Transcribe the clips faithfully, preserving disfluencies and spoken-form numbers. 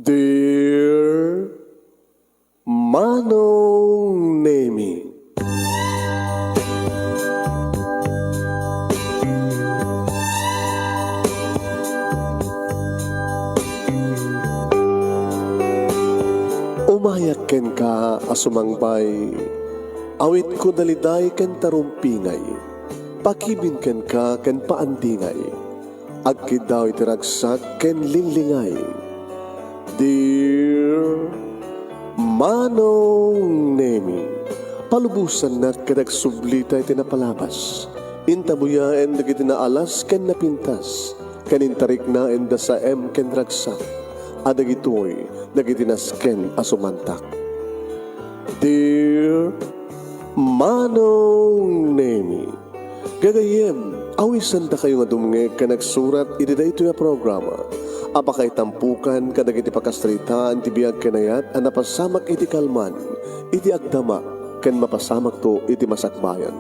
Dear Manong Nemi. Umayak kenka a sumangbay, awitko daliday ken tarumpingay, pakibin kenka ken paandingay. Agkiddaw iti ragsak ken linglingay. Dear Manong Nemi, palubosannak ket agsublita iti napalabas. Intabuyaen dagiti naalas ken napintas, ken intariknaenda saem ken ragsak, a dagitoy dagiti nasken a sumantak. Dear Manong Nemi, gagayyem, awisendakayo nga dumngeg ken agsurat iti daytoy a programa a pakaitampukan kadagiti pakasaritaan ti biag ken ayat a napasamak iti kalman, iti agdama, ken mapasamakto iti masakbayan.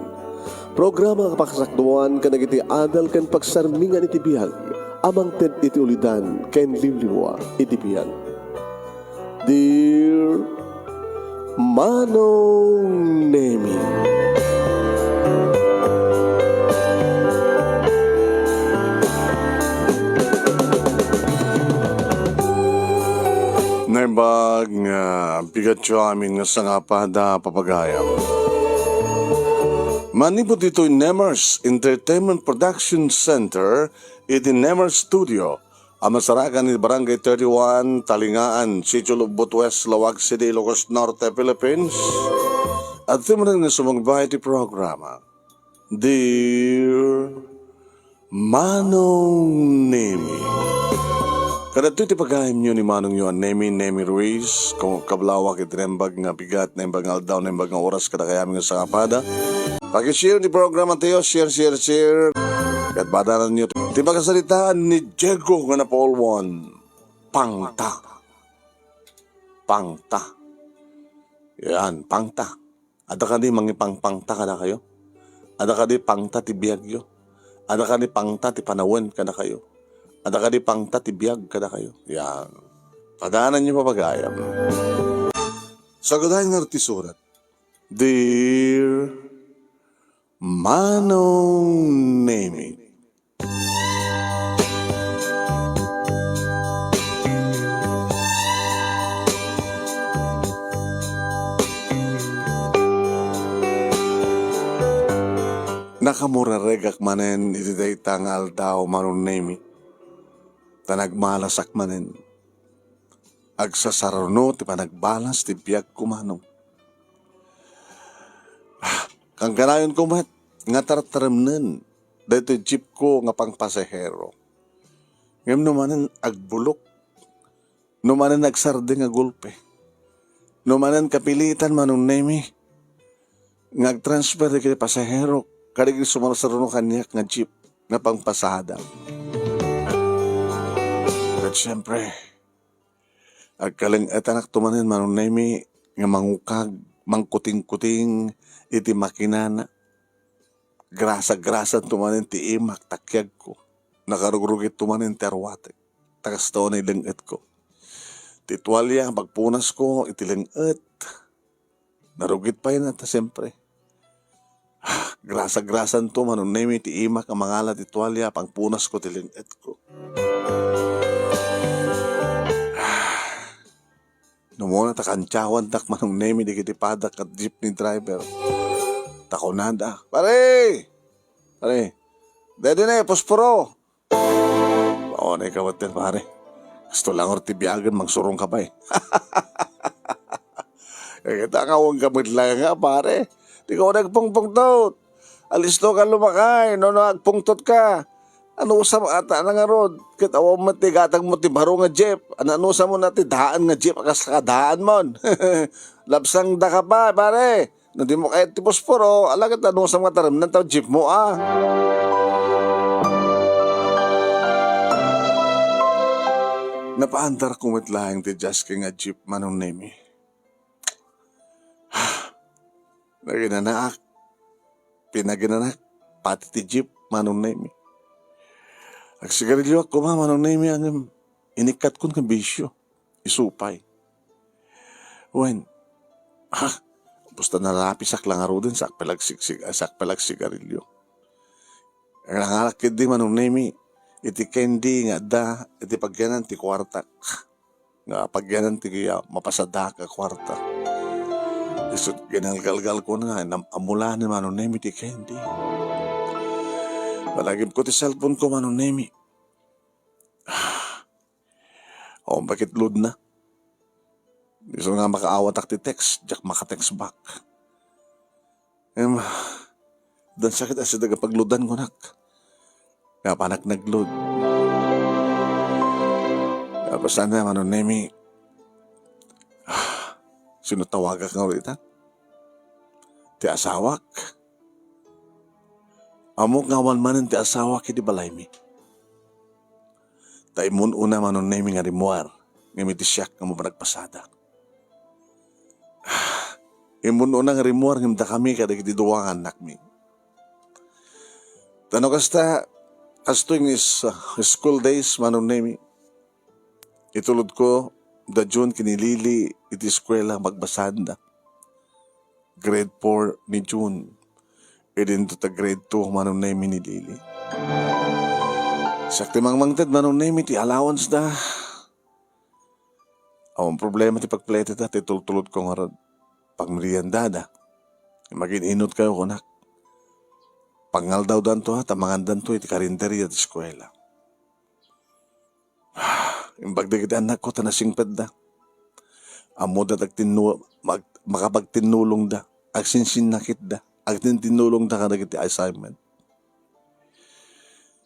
Programa a pakasakduan kadagiti adal ken pagsarmingan iti biag a mangted iti ulidan ken limlimua iti biag. Dear Manong Nemi. Naimbag nga bigatyo amin nga sangapada, papagayam. Manipud ditoy Nemers Entertainment Production Center, iti Nemers Studio, a masarakan iti Barangay thirty-one, Talingaan, Sitio Lubot West, Laoag City, Ilocos Norte, Philippines. Adtoy manen nga sumangbay iti programa, Dear Manong Nemi. Kadagitoy ti pagayamyo ni Manongyo a Nemi, Nemi Ruiz, kung kablawak iti naimbag nga bigat, naimbag nga aldaw, naimbag nga oras, kadakayamin nga sangapada. Paki-share ti programa tayo, share, share, share. Ket padananyo ti pakasaritaan ni Diego nga Napoleon. Pangta. Pangta. Yan, pangta. Adda kadi mangipangpangta kadakayo? Adda kadi pangta ti biagyo? Adda kadi pangta ti panawen kadakayo? Adda kadi pangta ti biag kadakayo? Yan. Padananyo, papagayam. Sagadayen nga ti surat. Dear Manong Nemi. Nakamuraregak manen iti dayta nga aldaw, Manong Nemi, ta nagmalasak manen. Agsasaruno ti panagbalas ti biagko, Manong. Ah, kankanayonko met nga tartaremnen daytoy jeepko nga pangpasahero. Ngem no manen agbulok, no manen agsardeng a gulpe, no manen kapilitan, Manong Nemi, nga agtransfer dagiti pasahero kadagiti sumarsaruno kaniak nga jeep nga pangpasadam. Ket siempre, agkaleng-etanakto manen, Manong Nemi, nga mangukag, mangkutingkuting iti makinana. Grasa-grasanto manen ti imak, takiagko. Nakarugrugitto manen ti arwatek. Ta kasta unay leng-etko. Ti tualia, pagpunasko iti leng-et. Narugit pay na ta, siempre. Grasa-grasanto, Manong Nemi, ti imak a mangala ti tualia, pangpunasko ti leng-etko. Numona ta kantiawandak, Manong Nemi, dagiti padak ket jeepney driver. Ta kunada, "Pare! Pare! Daydi ne, posporo!" Awan ay kabatten, pare. Kasto lang ti biagen, mangsurong ka pay. Kita nga awan ka met lang nga, pare. Di ka nagpungpungtot. Alisto ka lumakay, no, no, agpungtot ka. Anusam ata na ngarud, ket awan met ti gatangmo ti baro nga jeep. Ano, anusam na ti daan nga jeep, kas kadaanmon. Labsang da ka pa, pare. No di mo kayat ti posporo, ala ket anusam nga taremnan ta jeepmo, a. Napaandarko met laeng ti Jasky nga jeep, Manong Nemi. Naginanak, pinaginanak, pati ti jeep, Manong Nemi. Agsigarilyoak koma, Manong Nemi, ngem inikkatko nga bisio. Isu pay. Wen, ha? Basta nalapisak la ngaruden, sakpay la agsigsig-, sakpay la agsigarilyo. Nangalak ketdi, Manong Nemi, iti candy nga adda iti pagyanan ti kuartak. Nga pagyanan ti, ah, mapasadaak a kuarta. Isut' ginalgalgalko nga nam-, amulanen, Manong Nemi, ti candy. Panagipko ti cellphone ko, Manong Nemi. Awan pay ket load na. Isu nga makaawatak ti text, diak maka-text back. Em, dan sakit a sida nga pagludan kunak. Nga panak nagload. Tapos sana, Manong Nemi, sino tawagak nga ulit, ha? Ti asawak. Ammok nga awan manen ti asawak idi balaymi. Ta immun-una, Manong Nemi, nga rimmuar, ngem iti siak nga umuna nagpasada. Immun-una nga rimmuar ngem dakami kadagiti dua nga annakmi. Ta no kasta, kastoy nga is-, ah, school days, Manong Nemi, itulodko da Jun ken ni Lily iti eskuela, magbasaanda. Grade four ni Jun. Idinto ta grade two, Manong Nemi, ni Lily. Siak ti mangmangted, Manong Nemi, ti allowance da. Awan problema ti pagpalete ta, ti tultulod ko ngarud. Pagmeriendada. Magin-inut kayo, kunak. Pangaldawdanto, ha, ta mangandanto iti karinderya ti eskuela. Imbag dagiti annakko ta nasingpetda. Ammoda ti agtinnu-, mag-, makapagtinnulongda, agsinsinnakitda, agtintinnulongda kadagiti assignment.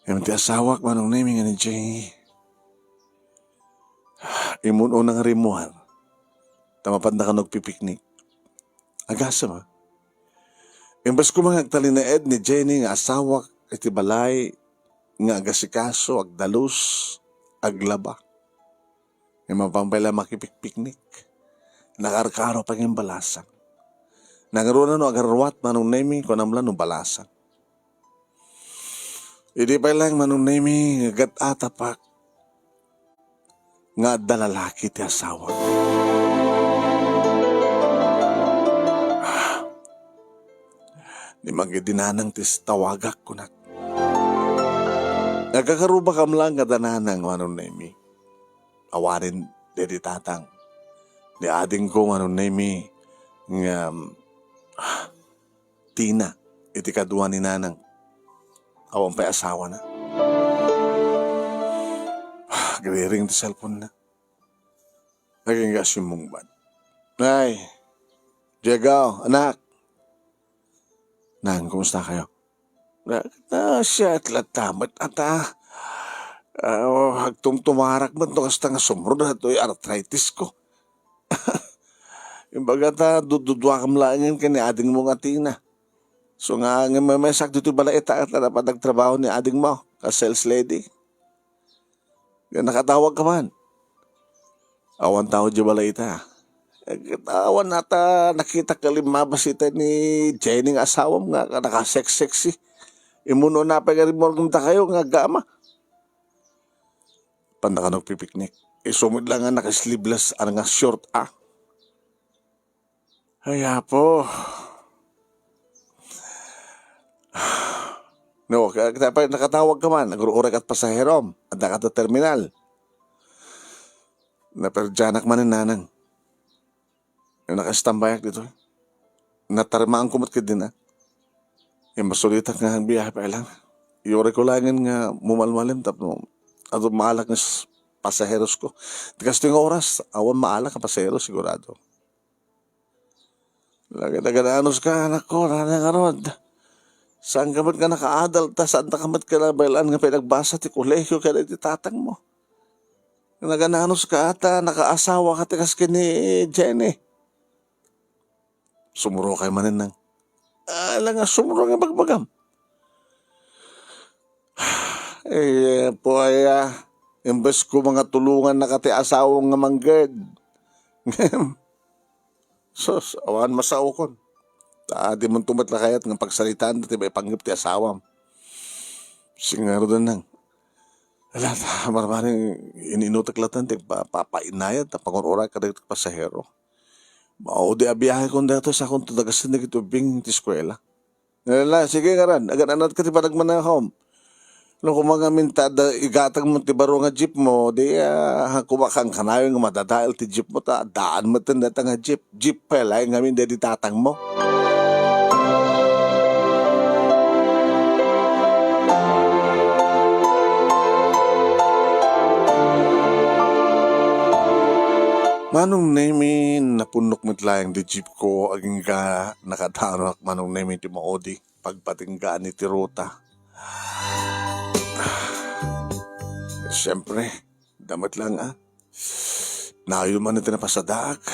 Ngem ti asawak, Manong Nemi, nga ni Jenny, immun-una nga rimmuar, ta mapanda kano agpipiknik. Agasem, a. Imbes koma nga agtalinaed ni Jenny nga asawak iti balay nga agasikaso, agdalus, aglaba. Ngem apan pay la makipikpiknik. Nakarkaro pay nga imbalasak. Nangruna no agarruat, Manong Nemi, kunam la no balasak. Idi pay laeng, Manong Nemi, nga gat-atapak nga adda lalaki ti asawa. Ni mangidinanang ti tawagak, kunak. Nagakarubakam lang nga dananang, Manong Nemi. Awanen daydi tatang. Ni adingko, Manong Nemi, nga, um, Tina, iti kadua ni nanang. Awan pay asawana. Agriring ti cellphone na. Agingga simmungbat. Ay, Diego, anak. Nang, kumusta kayo? Na, na, siya at latamet ata. Ah, agtumtumarak man to kasta nga sumro na to arthritis ko. Imbaga ta, dududuakam laengen ken ni adingmo nga Tina. So nga, nga memesak ditoy balay ita, ta dapat nagtrabaho ni adingmo, ka sales lady. Nga nakatawag ka man. Awan tao di balay ita. Eh, awan ata nakita ka limmabas ita ni Jenny nga asawam nga nakasex-sexy. Imuno na pa nga rimorgum ta kayo nga agama. Panda ka nagpipiknik. Isumid lang nga naka-sleeveless, ano nga short, ah. Ay, Apo. No, ka-, kaya pa nakatawag ka man, nagruray kat pasaherom, adda ka ta terminal. Naperdianak man ni nanang. Yung naka-standby ak dito. Natarmaan ko met kadin, ah. Yung masulitak nga agbiyahe pa lang. Iyuray ko langen nga mumalmalim tapno ato maalak nga s-, pasaheros ko. Di kasto nga oras, awan maalak nga pasahero, sigurado. Lagi nagananos ka, anak ko, nanang arod. Saan ka met nga nakaadal, ta saan ta ka met nga nabaylaan nga pinagbasa ti kolehio kada iti tatang mo? Nagananos ka ata, nakaasawa ka ti kas ken ni Jenny. Sumuro kay manen nang. Ala nga sumuro nga bagbagam. Eh, puaya, imbes ko mga tulungan na kati asawang nga mangged. Sus, awan masaokon. Ta, di man tumat lakayat nga pagsalitaan ti maipanggep ti asawam. Singarudan nang. Ala, ta, marmaring ininutek latta ti pa-, papainayad ta pangur-uray kadagiti pasahero. Maudi a biahe kon daytoy, sakonto dagasen dagiti ubbing ti eskuela. Ala, sige ngaran, agan-anatka ti panagmanehom. No, koma ngamin ta adda igatangmo ti baro nga jeep mo, di, ah, koma kankanayon nga madadael ti jeep mo, ta addaan metten dayta nga jeep. Jeep pay laeng ngamin daydi tatangmo. Manong Nemi, napunnok met laeng di jeep ko, agingga nakadanak Manong Nemi ti maudi, pagpatinggaan iti ruta. Siyempre, damet lang, ah. Nayon man iti napasadaak.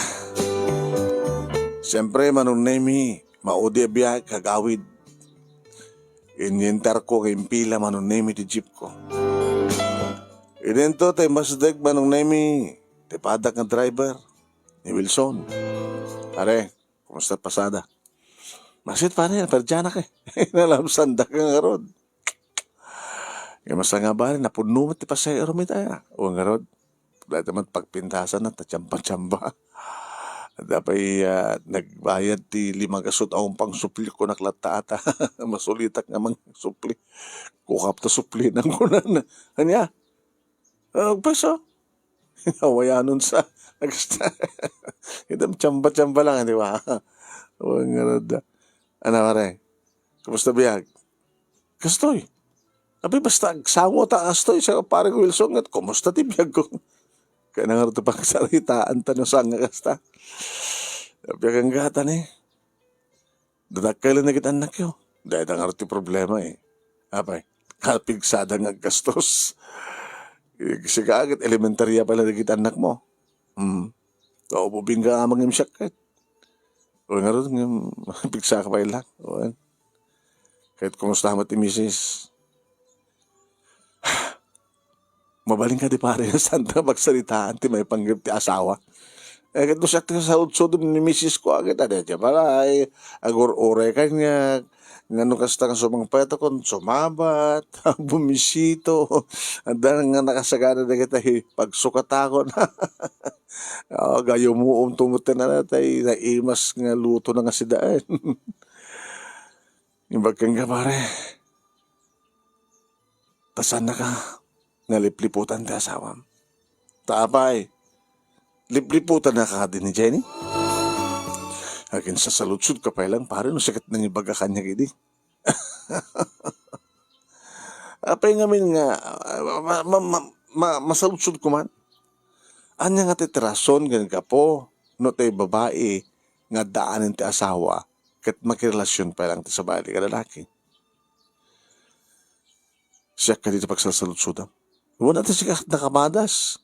Siyempre, Manong Nemi, maudi a biag, kagawid. Inyintarko nga impila, Manong Nemi, ti jeep ko. Idinto, tay masdeg, Manong Nemi, ti padak nga driver, ni Wilson. Pare, kumusta pasada? Massit, pare, naperdianak, eh. Nalamsandak nga ngarud. Nga masanga, pare, napunno met ti pasahero mi daya. O ngarud, dayta met pagpintasan na, ta tsamba-tsamba. Dapay, ah, nagbayad ti lima gasut a umpang supli, kunak latta ata. Masulitak nga mangsupli. Kukap ta supli nang kunan. Ania? Ah, peso? Awayanon sa. Agasta. Itam tsamba-tsamba lang, di ba? O ngarud. Ano, pare? Kumusta biag? Kastoy. Abi, basta agsango ta kastoy, sa parang Wilson, ngat, kumusta ti biag ko? Kaya na nga rito pagsaritaan ta no saan nga kasta. Biag ang gata ni. Dadakkel na kit anak yo. Dahil na nga rito problema eh. Apay, kapigsada nga gastos. Eh, siga agad, elementarya pala dagiti anak mo. Hmm. O, bubing ka amang imsyak ket. O, ngarud, ngem, pigsa ka pay lang. O, ket kumusta met ti misis? Mabalin ka di pare, saan ta magsaritaan ti maipanggep ti asawa? Eh, ket no siak ti saludsodem ni misis ko, agit, adi, adi, balay, agur-uray kaniak, ngano kasta nga sumangpet a kon sumabat, bumisito, adda nga nakasagana dagiti pagsukatakon. Ah, gayyem met ti nanatay naimas nga luto na nga sidaen. Imbag kenka, pare, ta saannaka nga lipliputan ti asawam. Ta apay, lipliputan na ka kadi ni Jenny? Akin sasaludsod ka pay lang, pare, no sikat nang ibaga kanya idi. Apay ngamin nga, ah, ma-, ma-, ma-, ma-, masaludsod ko man. Anya nga ti rason nga gapu no tay babai nga addaanen ti asawa ket makirelasyon pay lang ti sabali nga lalaki? Siak kadi ti pagsalsaludsodam. Wen, ata sika nakamadas.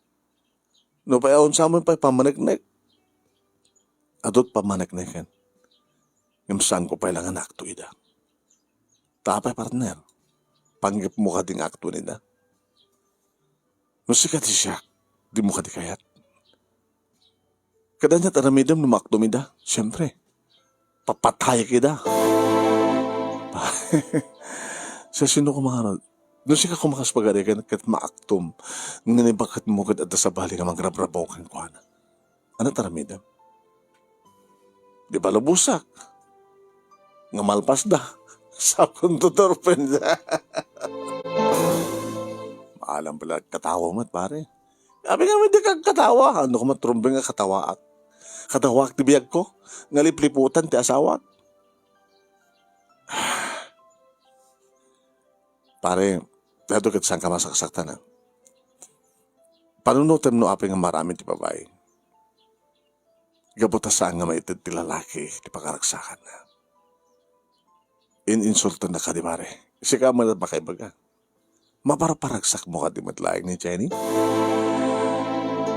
No pay awan sa amin pay pamaneknek. Adut pamanekneken. Ngem saanko pay lang nga naakto ida. Ta apay, partner, panggepmo kadi nga aktoen ida? No sika ti siak, dimo kadi kayat? Kada niya aramidem no maaktom ida, siempre, papatayek ida. Sa sino kumarod? No sika kumakas pagarigan ket maaktom, nga nibaketmo ket adda sabali nga mangrabrabaw kenkuana. Ano taramidem? Di ba lubusak? Nga malpasda. Sakon to turpen. Maalam pala katawa met, pare. Abi nga, di ka katawa. Ano ka matrumbeng nga katawaak? Katawaak ti biag ko? Nga lipliputan ti asawak? Pare, dado ket saan ka masaksaktan, a? Panunotem no apay nga marami ti babai. Gapu ta saan nga maited ti lalaki ti pakaragsakanna. In-insultona kadi, pare. Sika met a makaibaga. Maparparagsak mo kadi met laeng ni Jenny?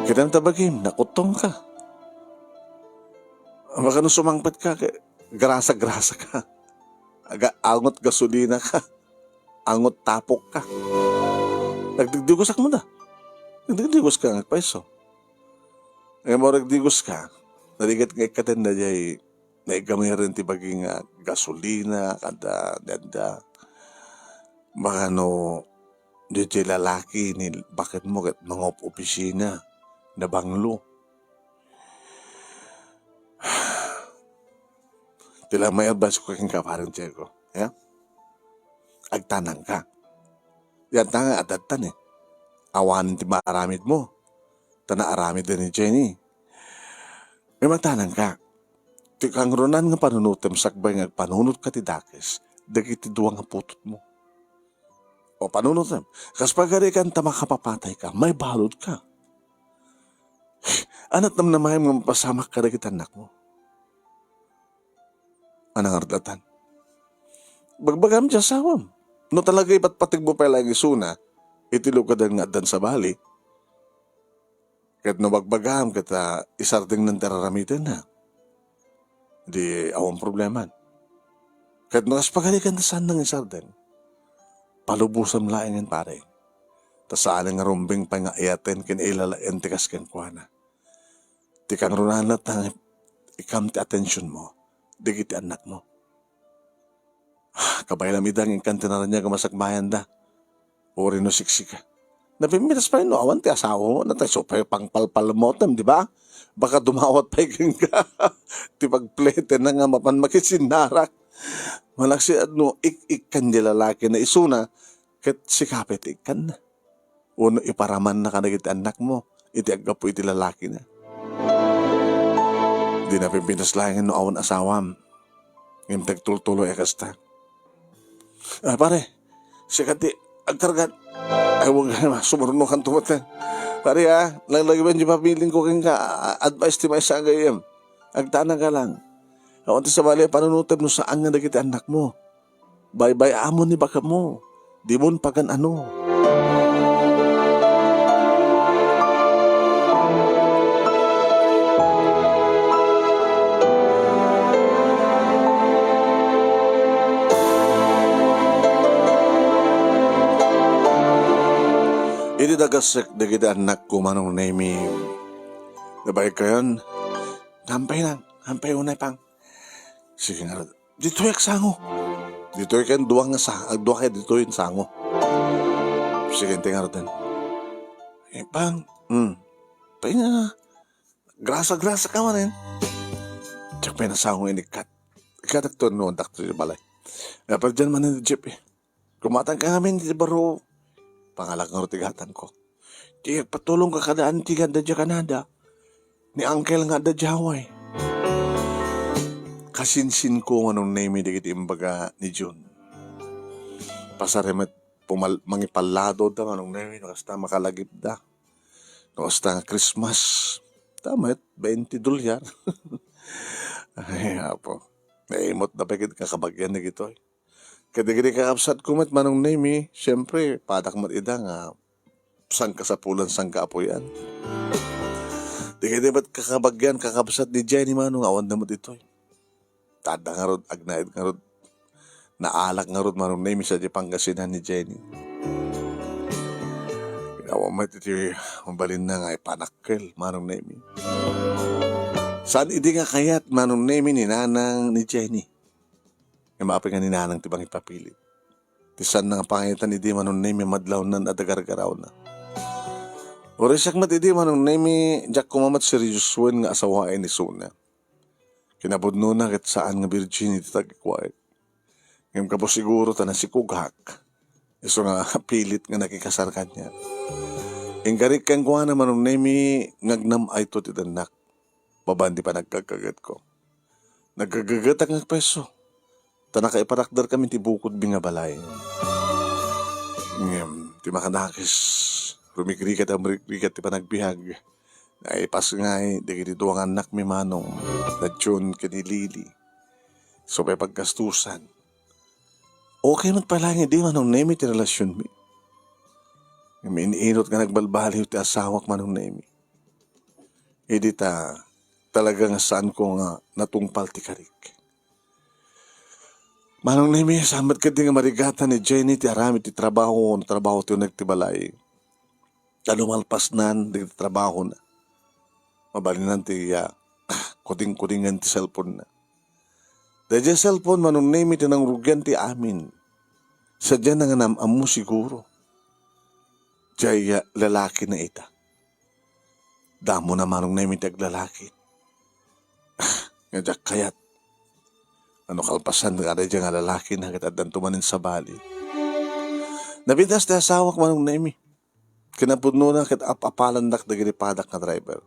Ket anta bagim, nakutong ka. Baka no sumangpet ka, ke-, grasa-grasa ka. Aga-, angot gasolina ka. Angot tapok ka. Nagdigdigosak mo da. Nagdigdigos ka nga agpayso. Ngem no nagdigos ka, narigat nga ikkaten daydiay naigamiren ti bagi nga gasolina, kada denda. Baka no Diay lalaki ni baketmo ket mangup-opisina, nabanglo. Ti la may advice ko kenka, Pareng Diego, ya? Agtanangka. Yan ta nga, adda tan, eh. Awanen ti maaramidmo. Ta naaramidda ni Jenny. Ngem agtanangka. Ti kangrunaan nga panunotem sakbay nga agpanunotka ti dakes dagiti dua nga putotmo. O panunotem, kas pagarikan ta makapapatayka, maibaludka. Ania ti namnamaem nga mapasamak kadagiti annakmo? Ania ngarud atan? Bagbagam ti asawam. No talaga ipatpategmo pay laeng isuna iti lugadan nga addan sabali, ket no bagbagam ket, ah, isardengnan ti ar-aramidenna, di awan probleman. Ket no kas pagarikan ta saan nang isardeng, palubosem laengen, pare. Ta saan nga rumbeng pay nga ayaten ken ilalaen ti kas kenkuana. Ti kangrunaan latta nga ikam ti atensionmo dagiti annakmo. Kabaylam ida nga inkan ti naraniag a masakbayanda. Uray no siksika. Napimpitas pay no awan ti asawam, natay isu pay pangpalpalmotem, di ba? Baka dumawat pay kenka ti pagpletenna nga mapan makisinnarak. Malaksid no ik-ikkan ti lalakina isuna, ket sika pay ti ikkanna. Wenno iparamanna kadagiti annakmo iti aggapu iti lalakina. Di napimpitas laengen no awan asawam. Ngem ti agtultuloy a kasta. Ah, pare, sika ti agkargat. Ay, huwag ka naman, sumurno kan tumatan. Pare, ah, laglagiban di pabilin ko kenka, ah, advice ti maysa a gayyem. Agtanang ka lang. Awan ti sabali a panunotem no saan nga dagiti annakmo. Baybay-amon ni baketmo. Dimon pagan-ano. Idi dagassek dagiti annakko, Manong Nemy, nabayag kayon, hampay lang, hampay unay pang. Sige nga, ditoy agsango. Ditoy ken dua nga sa-, agdua kay ditoy sango. Sige, ti ngaruden. Eh, pang, hmm. Pay nga, grasa-grasa ka man, eh. Diak pay nasango inikkat. Ikkatak to, no, dakto di balay. Napagyan man ni Jeep, eh. Kumatangka ngamin iti baro. Pangalak ngarud ti gatangko. Ti agpatulongka kada anti nga adda diay Canada. Ni uncle nga adda diay Hawaii. Kasinsinko nga Manong Nemy dagiti imbaga ni June. Pasar met pumal-, mangipallado da nga Manong Nemy, no kasta makalagipda. No kasta nga Christmas. Ta met, baynte dolyar. Ay, apo. Naimot da pay ket kakabagian dagitoy. Kadagiti kakabsatko met, Manong Nemy, siempre, padak met ida nga sangkasapulan, sangkaapuyan. Dagiti met kakabagian, kakabsat ni Jenny, Manong, awan da met itoy. Tada ngarud, agnaed ngarud, naalak ngarud, Manong Nemy, sadiay Pangasinan ni Jenny. Awan met iti mabalinna nga ipanakkel, Manong Nemy. Saan idi nga kayat, Manong Nemy, ni nanang ni Jenny? Nga maapay nga ni nanang ti mangipapilit. Ti saan nga pangayaten idi, Manong Nemy, madlawnan a dagargarawna. Uray siak met idi, Manong Nemy, diak koma met seriosoen nga asawaen ni isuna. Kinapudnona ket saan nga virgin iti tagikuaek. Ngem gapu siguro ta nasikogak, isu nga pilit nga nakikasar kaniak. Inkarik kenkuana, Manong Nemy, nga agnam-ayto ti dennak. Babaen ti panagkaggagetko. Nagkaggagetak nga agpayso. Ta nakaipatakderkami ti bukodmi nga balay. Ngem, ti makadakes, rumigrigat a rumigrigat ti panagbiag. Naipasngay dagiti dua nga annakmi, Manong, da June ken ni Lily. Isu pay paggastusan. Okay met pay laeng idi, Manong Nemy, ti relasionmi. Ngem in-inut nga nagbalbaliw ti asawak, Manong Nemy. Idi ta, talaga nga saanko nga natungpal ti karik. Manong Nemy, saan met ketdi nga marigatan ni Jenny ti aramid ti trabaho, no trabaho ti uneg ti balay. Ta no malpasnan dagiti trabahona, mabalinan ti, ah, kuding-kudingen ti cellphone-na. Daydiay cellphone, Manong Nemy, ti nangrugian ti amin. Sadiay nga naam-ammo siguro. Jay, ah, lalakina ita. Damo na, Manong Nemi, ti aglalaki. Nga diak kayat. Ano kalpasan nga daydiay nga lalaki na ket addanto manen sabali. Napintas ti asawak, Manong Nemi. Kinapudnona ket ap-apalandak dagiti padak nga driver.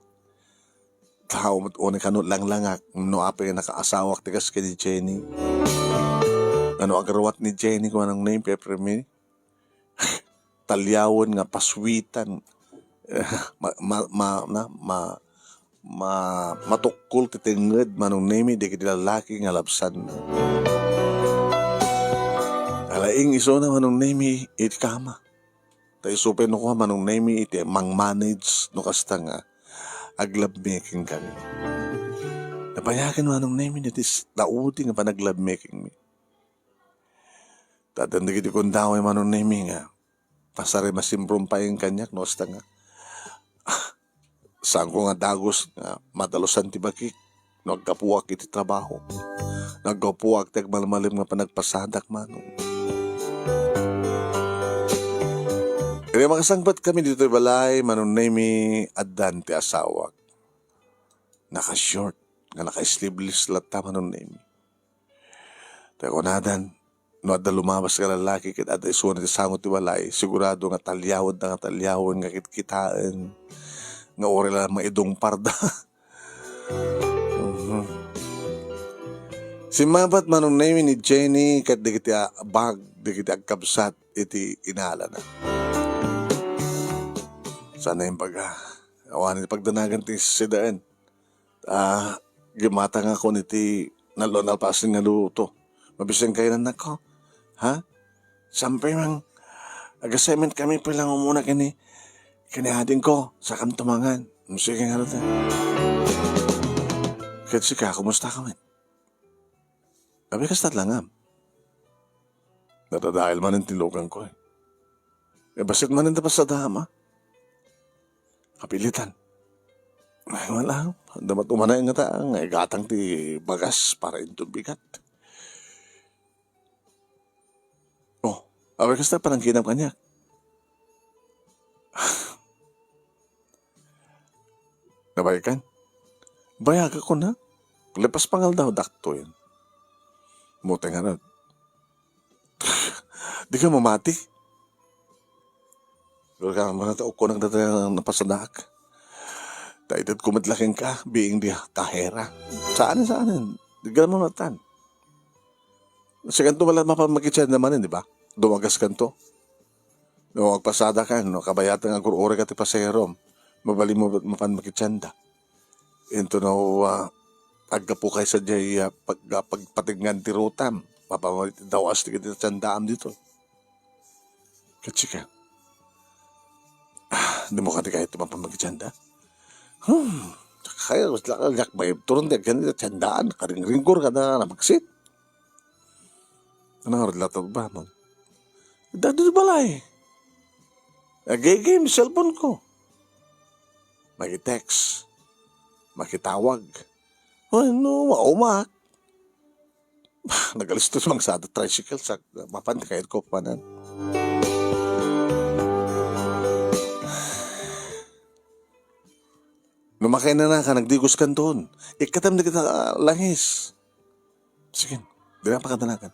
Tao met unay kano langlangak no apay nga nakaasawak ti kas ken ni Jenny. Ano agaruat ni Jenny, Manong Nemi, Pepe Remy? Taliawen nga pasuitan. Ma-, ma-, ma-, na, ma-, ma-, matukkol ti tengnged, Manong Nemi, dagiti lalaki nga labsanna. Alaing isuna, Manong Nemi, iti kama. Ta isu pay no kua, Manong Nemi, iti mangmanage no kasta nga aglovemaking-kami. Nabayagen, Manong Nemi, daytoy s-, naudi nga panaglovemaking-mi. Ta addan dagiti kundaway, Manong Nemi, nga pasar-, masimprumpayen kaniak no kasta nga, ah, saanko nga dagus nga madalusan ti bagik no aggapuak iti trabaho, no aggapuak ti agmalmalem nga panagpasadak, Manong. Idi makasangpetkami ditoy balay, Manong Nemi, addan ti asawak. Naka-short nga naka-sleeveless latta, Manong Nemi. Ta kunadan, no adda lumabas nga lalaki ket adda isuna ti sango ti balay, sigurado nga taliawenna nga taliawen nga kitkitaen nga uray la maidungparda. Mhm. Simmabat, Manong Nemi, ni Jenny ket dagiti a-, bag, dagiti agkabsat iti inalana. Saan nga imbaga, awan ti pagdanagan ti sidaen. Ah, gimatangakon iti nallo-, nalpasen nga luto. Mabisin kayo, anakko. Ha? Sampay mang, agasemen kami pay lang umuna kini, kini adingko, sakam tumangan. Mm, sige nga rata. Ket sika, kumusta ka met? Abi, kasta langam. Nadadael manen ti luganko, eh. Eh, bassit manen ta pasadaam, ah. Kapilitan. Ay, wala. Damat umanay nga ta, nga igatang ti bagas para inton bigat. Oh, awan kasta panangkinam kaniak. Nabayagan? Bayagakon, ha? Lepas pangaldaw, daktoyen. Mutay nga na. Di ka mamati? Pero ka, mana ta, ukunak data napasadaak. Ta itedko met la kenka, being the kahera. Saan, saan? Di ka naman matan. Sikanto wala mapan makitian naman, di ba? Dumagas kanto. No, agpasada ka, no, kabayatan nga agur-uray ka ti paserom. Mabalin mo mapan makitianda. Into no, ah, aggapu kay sadiay, ah, pag-, ah, pagpatingan ti rutam. Mapamali ti dawas ti kiti tiandaam dito. Katsika. Ah, di mo kadi kaya ti mapan makitianda? Hmm. Kaya, wala ka, yak may turun di agyan ti tiandaan. Karingringgor ka na, na magsit. Ano nga rod latta ti bamon? Dadi ti balay. Agigim cellphone ko. Makitext. Makitawag. Ano, maumak. Nagalisto si Mang Sada tricycle sa mapan kayat ko panan. Numakay na na ka, nagdigos kan doon. Ikatam na kita, ah, langis. Sige, di na pakadanagan.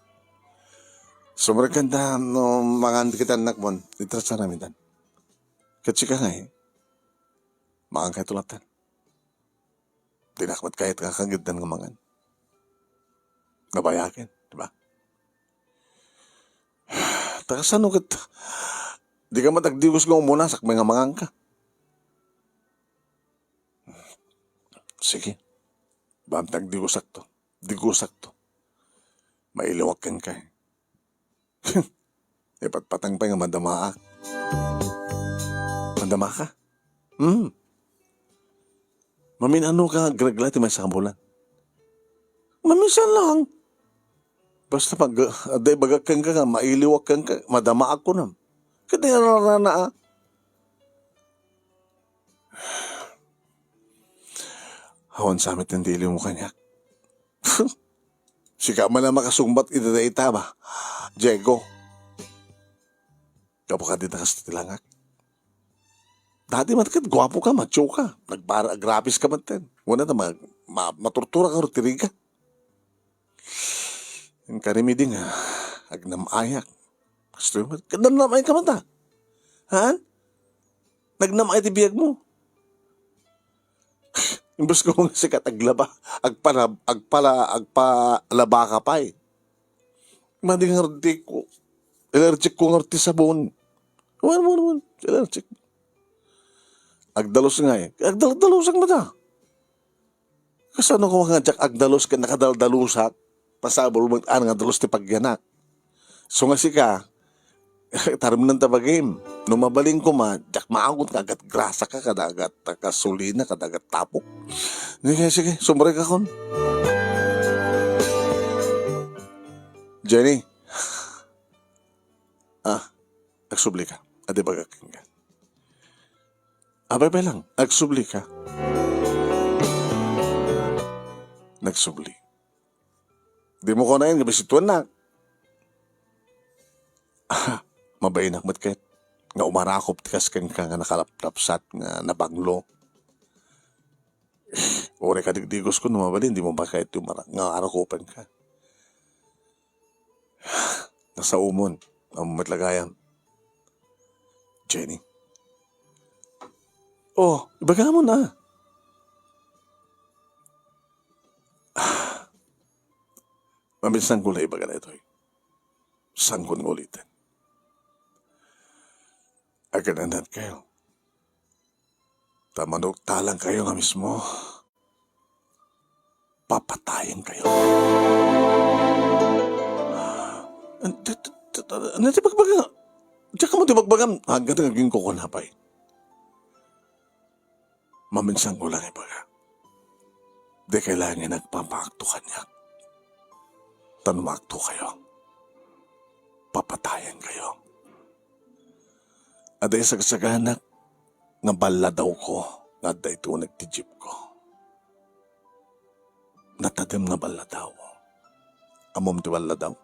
Sumrag kanta, no, mangan kita anak mo, itrasaramitan. Ket sika nga, eh, mangan kayo tulatan. Di na kamat kayat kakagiddan nga mangan. Nabayagen, di ba? Takasano ket, di ka matagdigos nga umuna, sakbay nga mangan ka. Sige. Bam tagdigosakto. Digosakto. Mailiwak kenka, eh. Ipatpatang pay nga madamaak. Madamaka? Hmm. Mamin-ano ka, agragla ti maysa nga bulan? Maminsan lang. Basta pag, adda ibagak kenka nga, mailiwak kenka, madamaak kunam. Ket di nga rarana, ah. Awan sa amin ti iliw mo kaniak. Sika man ang makasungbat iti dayta ba, Diego? Gapu kadi ta kasta ti langak. Dati man ket guapo ka, macho ka, nagbara-, agrapis ka man ten. Wala ta ma-, ma-, maturtura ka ti rigat. Inka remedy nga agnam-ayak. Kastoy met, ket namnam-ay ka man ta. Ha? Nagnam-ay ti biag mo. Imbes ko nga sikat aglaba, agpala-, agpala-, agpalaba ka pay. Madi nga rudti ko. Allergic ko nga rudti sabon. Wan, wan, wan. Allergic. Agdalus ngay. Agdal-, dalusak met ta. Kasano ko nga diak agdalus ken nakadaldalusak? Pasabol met nga dalus ti pagyanak. So nga sika, taremnan ta bagim. No mabalin koma, diak maagot nga agat grasa ka, kada agat gasolina, kada agat tapok. Sige, sige, sumrek akon. Jenny. Ah, agsubli ka. Adi bagak kenka. Abay, abay lang, agsubli ka. Nagsubli. Di mo kunaen nga bisituannak. Ah, mabainak met ket nga umarakop ti kas kenka nga nakalaplapsat nga nabanglo. Uray kadigdigos ko no mabalin, di mo ba kayat umara-, nga arakopen ka? Nasaomon, ammom met la gayam. Jenny. Oh, ibagamon a. Maminsan ko la ibaga daytoy. Sangkon nga uliten. Agananat kayo. Ta manuktalan kayo nga mismo, papatayen kayo. An-, t-, t-, t-, ano ti bagbaga? Diak mo ti bagbagam. Agad nga ginkukunapay. Maminsan ko lang ibaga. Di kailangan agpapaakto kaniak. Ta no maakto kayo, papatayen kayo. Adda sagsaganak nga balladaw ko nga adda iti uneg ti jeep ko. Natadem nga balladaw. Ammom ti balladaw?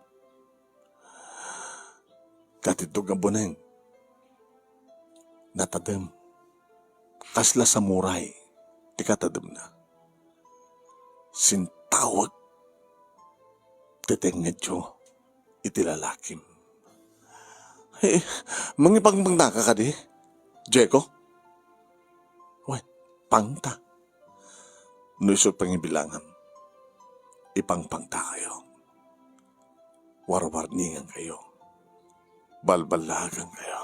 Katiddog nga buneng. Natadem. Kasla samurai ti katademna. Sintawek ti tengngedyo iti lalakim. Eh, mangipangpangtaka kadi, Jeko? Wen, pangta. No isu pangibilangam, ipangpangta kayo. Warwarningan kayo. Balballagan kayo.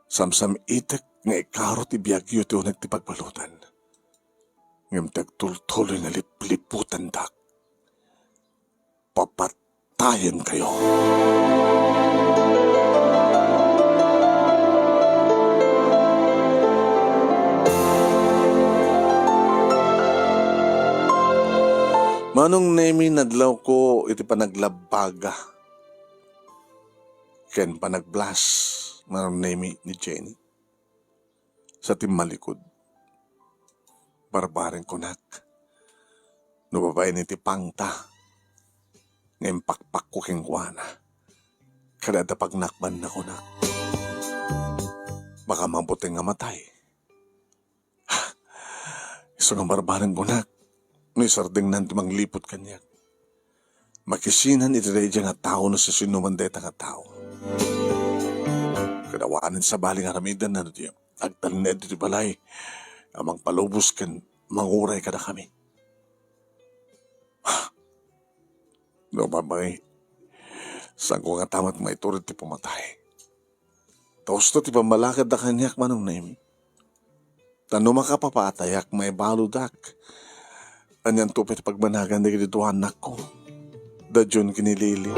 Samsam-itek nga ikaro ti biagyo ti uneg ti pagbaludan. Ngem ti agtultuloy nga lipliputandak, papatayen kayo. Manong Nemi, nadlaw ko iti panaglabbaga ken panagbless, Manong Nemi, ni Jenny. Sa timmalikod, barbareng kunak, no babaen iti pangta nga impakpakko kenkuana, kada adda pagnakbanna kunak, baka mabuteng nga matay. Isu nga barbareng kunak, no isardengnan ti mangliput kaniak, makisinan iti daydiay nga tao no sisinoman dayta nga tao. Ket awanen sabali nga aramidna no di agtalned iti balay a mangpalubos ken manguray kadakami. No mamay, saanko ngata met maitured ti pamatay. Ta usto ti pammalakedda kaniak, Manong Nemi. Ta no makapapatayak, maibaludak. Anianto pay ti pagmanagan dagiti dua annakko, da Jun ken ni Lily?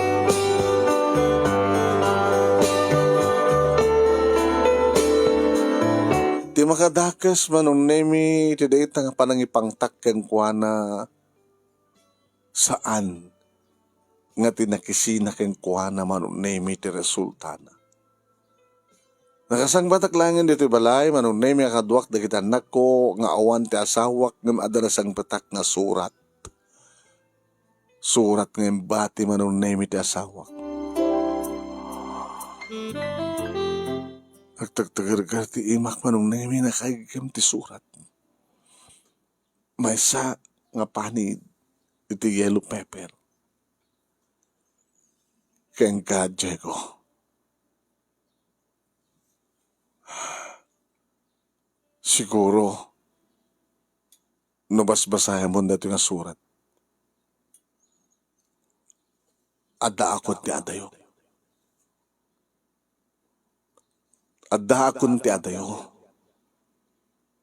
Ti makadakes, Manong Nemi, iti dayta nga panangipangtak kenkuana, saan nga ti nakisina kenkuana, Manong Nemi, ti resultana. Nakasangbatak laengen ditoy balay, Manong Nemi, a kaduak dagiti annakko nga awan ti asawak ngem adda nasangpetak nga surat. Surat nga imbati, Manong Nemi, ti asawak. Nagtagtagerger ti imak, Manong Nemi, nakaigem ti surat. Maysa nga panid iti yellow pepper. Kenka, Diego. Siguro, no basbasayamon daytoy nga surat, addaakon ti adayo. Addaakon ti adayo.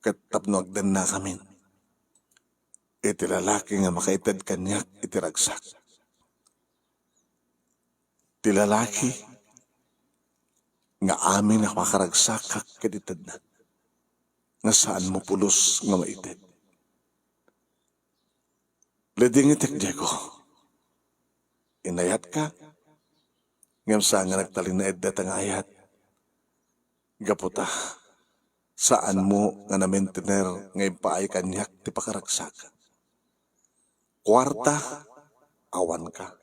Ket tapno agdennakamin iti lalaki nga makaited kaniak iti ragsak. Ti lalaki nga amin a pakaragsakak ket itedna, nga saanmo pulos nga maited. Ladingitek, Diego. Inayatka, ngem saan nga nagtalinaed dayta nga ayat. Gapu ta, saanmo nga namintener nga impaay kaniak ti pakaragsak. Kuarta, awanka.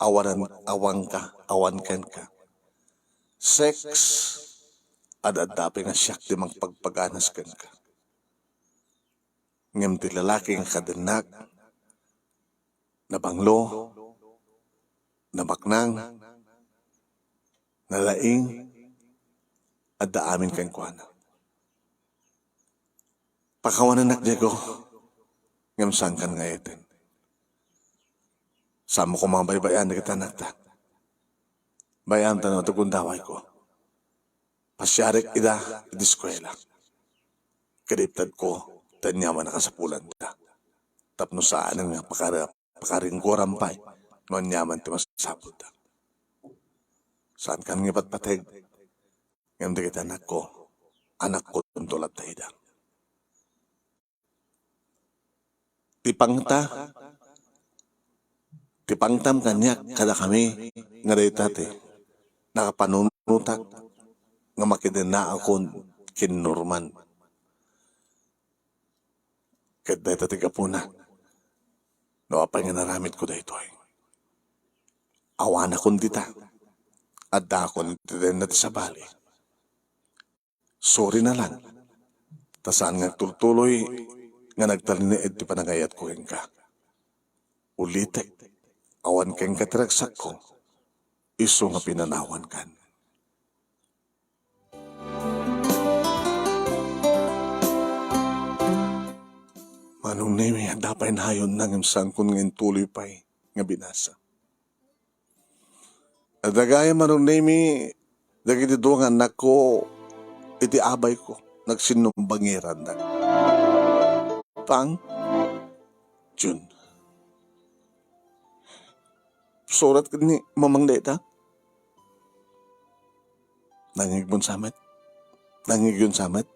Awanan, awanka, awan kenka. Sex, ad-adda pay nga siak ti mangpagpaganas kenka. Ngem ti lalaki nga kadennak, nabanglo, nabaknang, nalaing, adda amin kenkuana. Pakawanennak, Diego, ngem saankan nga ayaten. Saanmo koma baybay-an dagiti anakta. Bay-am ta no, ti gundawayko. Pasiarek ida iti eskuela. Ket iptedko ti aniaman a kasapulanda. Tapno saanen nga pakar-, pakaringgoram pay no aniaman ti masapulda. Saankan nga ipatpateg, ngem dagiti anakko, anakko, tunto latta ida. Ti pangta, ti pangtam kaniak kadakami nga dayta ti nakapanunotak nga makidennaakon ken Norman. Ket dayta ti gapuna no apay nga naramidko daytoy. Awanakon dita. Addaakon iti denna ti sabali. Sorry na lang, ta saan nga agtultuloy nga nagtalinaed ti panagayatko kenka. Ulitek, awan kenka ti ragsakko, isu nga pinanawankan. Manong Nemi, adda pay nayonna ngem saankon nga intuloy pay nga binasa. Adda gayam, Manong Nemi, dagiti dua nga annakko iti abayko, nagsinnumbangirandak. Pang, Jun. Surat ken ni Mamang dayta. Nangngegmon sa met. Nangngegyon sa met.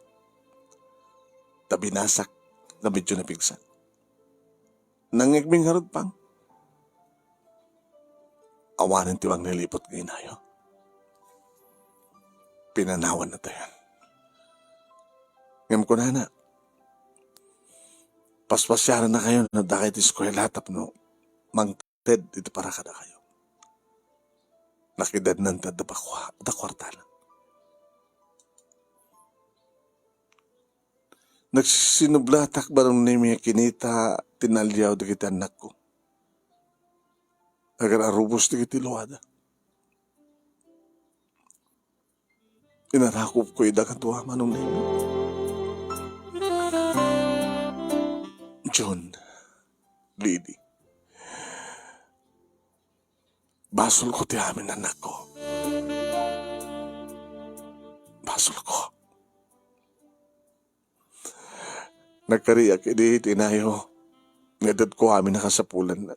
Ta binasak, ta medyo napigsa. Nangngegmi ngarud, Pang. Awanen ti mangliliput nga inayo. Pinanawan na tayo. Ngem kunana, paspasiarannakayo no adda kayo ti eskuela tapno mangted iti para kadakayo. Nakidennan ti adda pakua-, adda kuartana. Nagsisinublatak, Manong Nemi, a kinita ti naliaw dagiti annakko. Agar-arubos dagiti luada. Inarakupko ida kadua, Manong Nemi. John, Lily. Basolko ti amin, annakko. Basolko. Nagkariak idi iti inayo nga itedko amin a kasapulanna.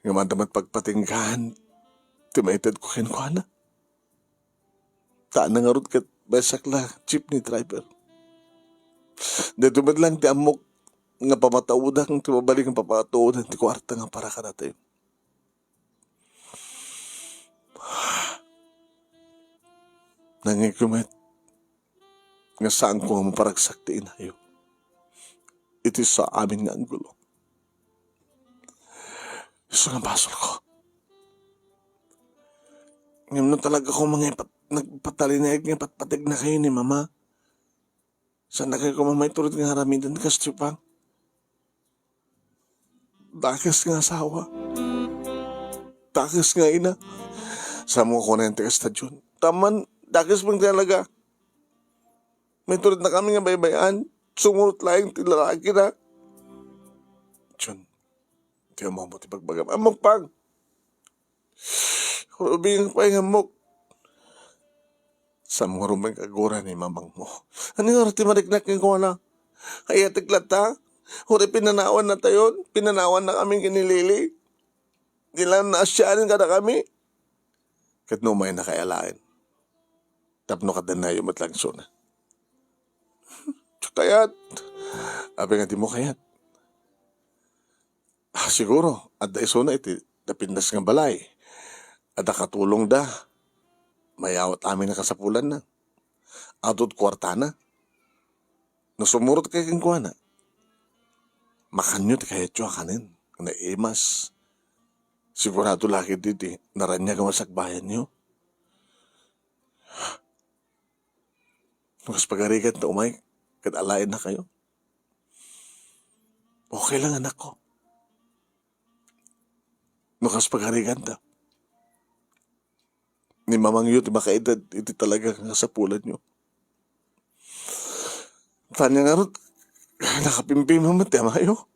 Ngem adda met pagpatinggaan ti maitedko kenkuana. Ta ngarud ket maysak la jeepney driver. Daytoy met lang ti ammok nga pamataudang ti mabalin nga papataudan ti kuarta nga para kadatayo. Nangngegko met nga saanko nga maparagsak ti inayo iti sa amin nga anggulo. Isu nga basolko. Ngem no talaga koma nga ipat-, nagpatalinaed nga ipatpategnakayo ni Mama, saannakayo koma maitured nga aramiden kastoy, Pang. Dakes nga asawa. Dakes nga ina. Sa mo kunen ti kasta, Jun? Taman, dakes man talaga. Maitured na kami nga baybay-an. Sumurot laeng ti lalaki na. Jun, ti ammo ti bagbagam. Ammok, Pang. Rubing, Pang, ammok. Sa mo rubing agura ni mamangmo. Ania ti mariknak kenkuana? Ayatek latta? Uray pinanawan natayon? Pinanawan na kami ken ni Lily? Di lang naasianen kada kami? Ket no umayna kay alaen. Tapno kadanayo met laeng isuna. Kayat. Apay nga dimo kayat? Ah, siguro, adda isuna iti napintas nga balay. Adda katulongda. Mayawat amin a kasapulanna. Adu ti kuartana. No sumurot kayo kenkuana, makanyo ti kayatyo a kanen. Naimas. Sigurado la ketdi ti naraniag a masakbayanyo. No kas pagariganta umay ket alaennakayo, okay lang, anakko. No kas pagariganta, ni mamangyo ti makaited iti talaga nga kasapulanyo. Tania ngarud, nakapimpima met ti amayo.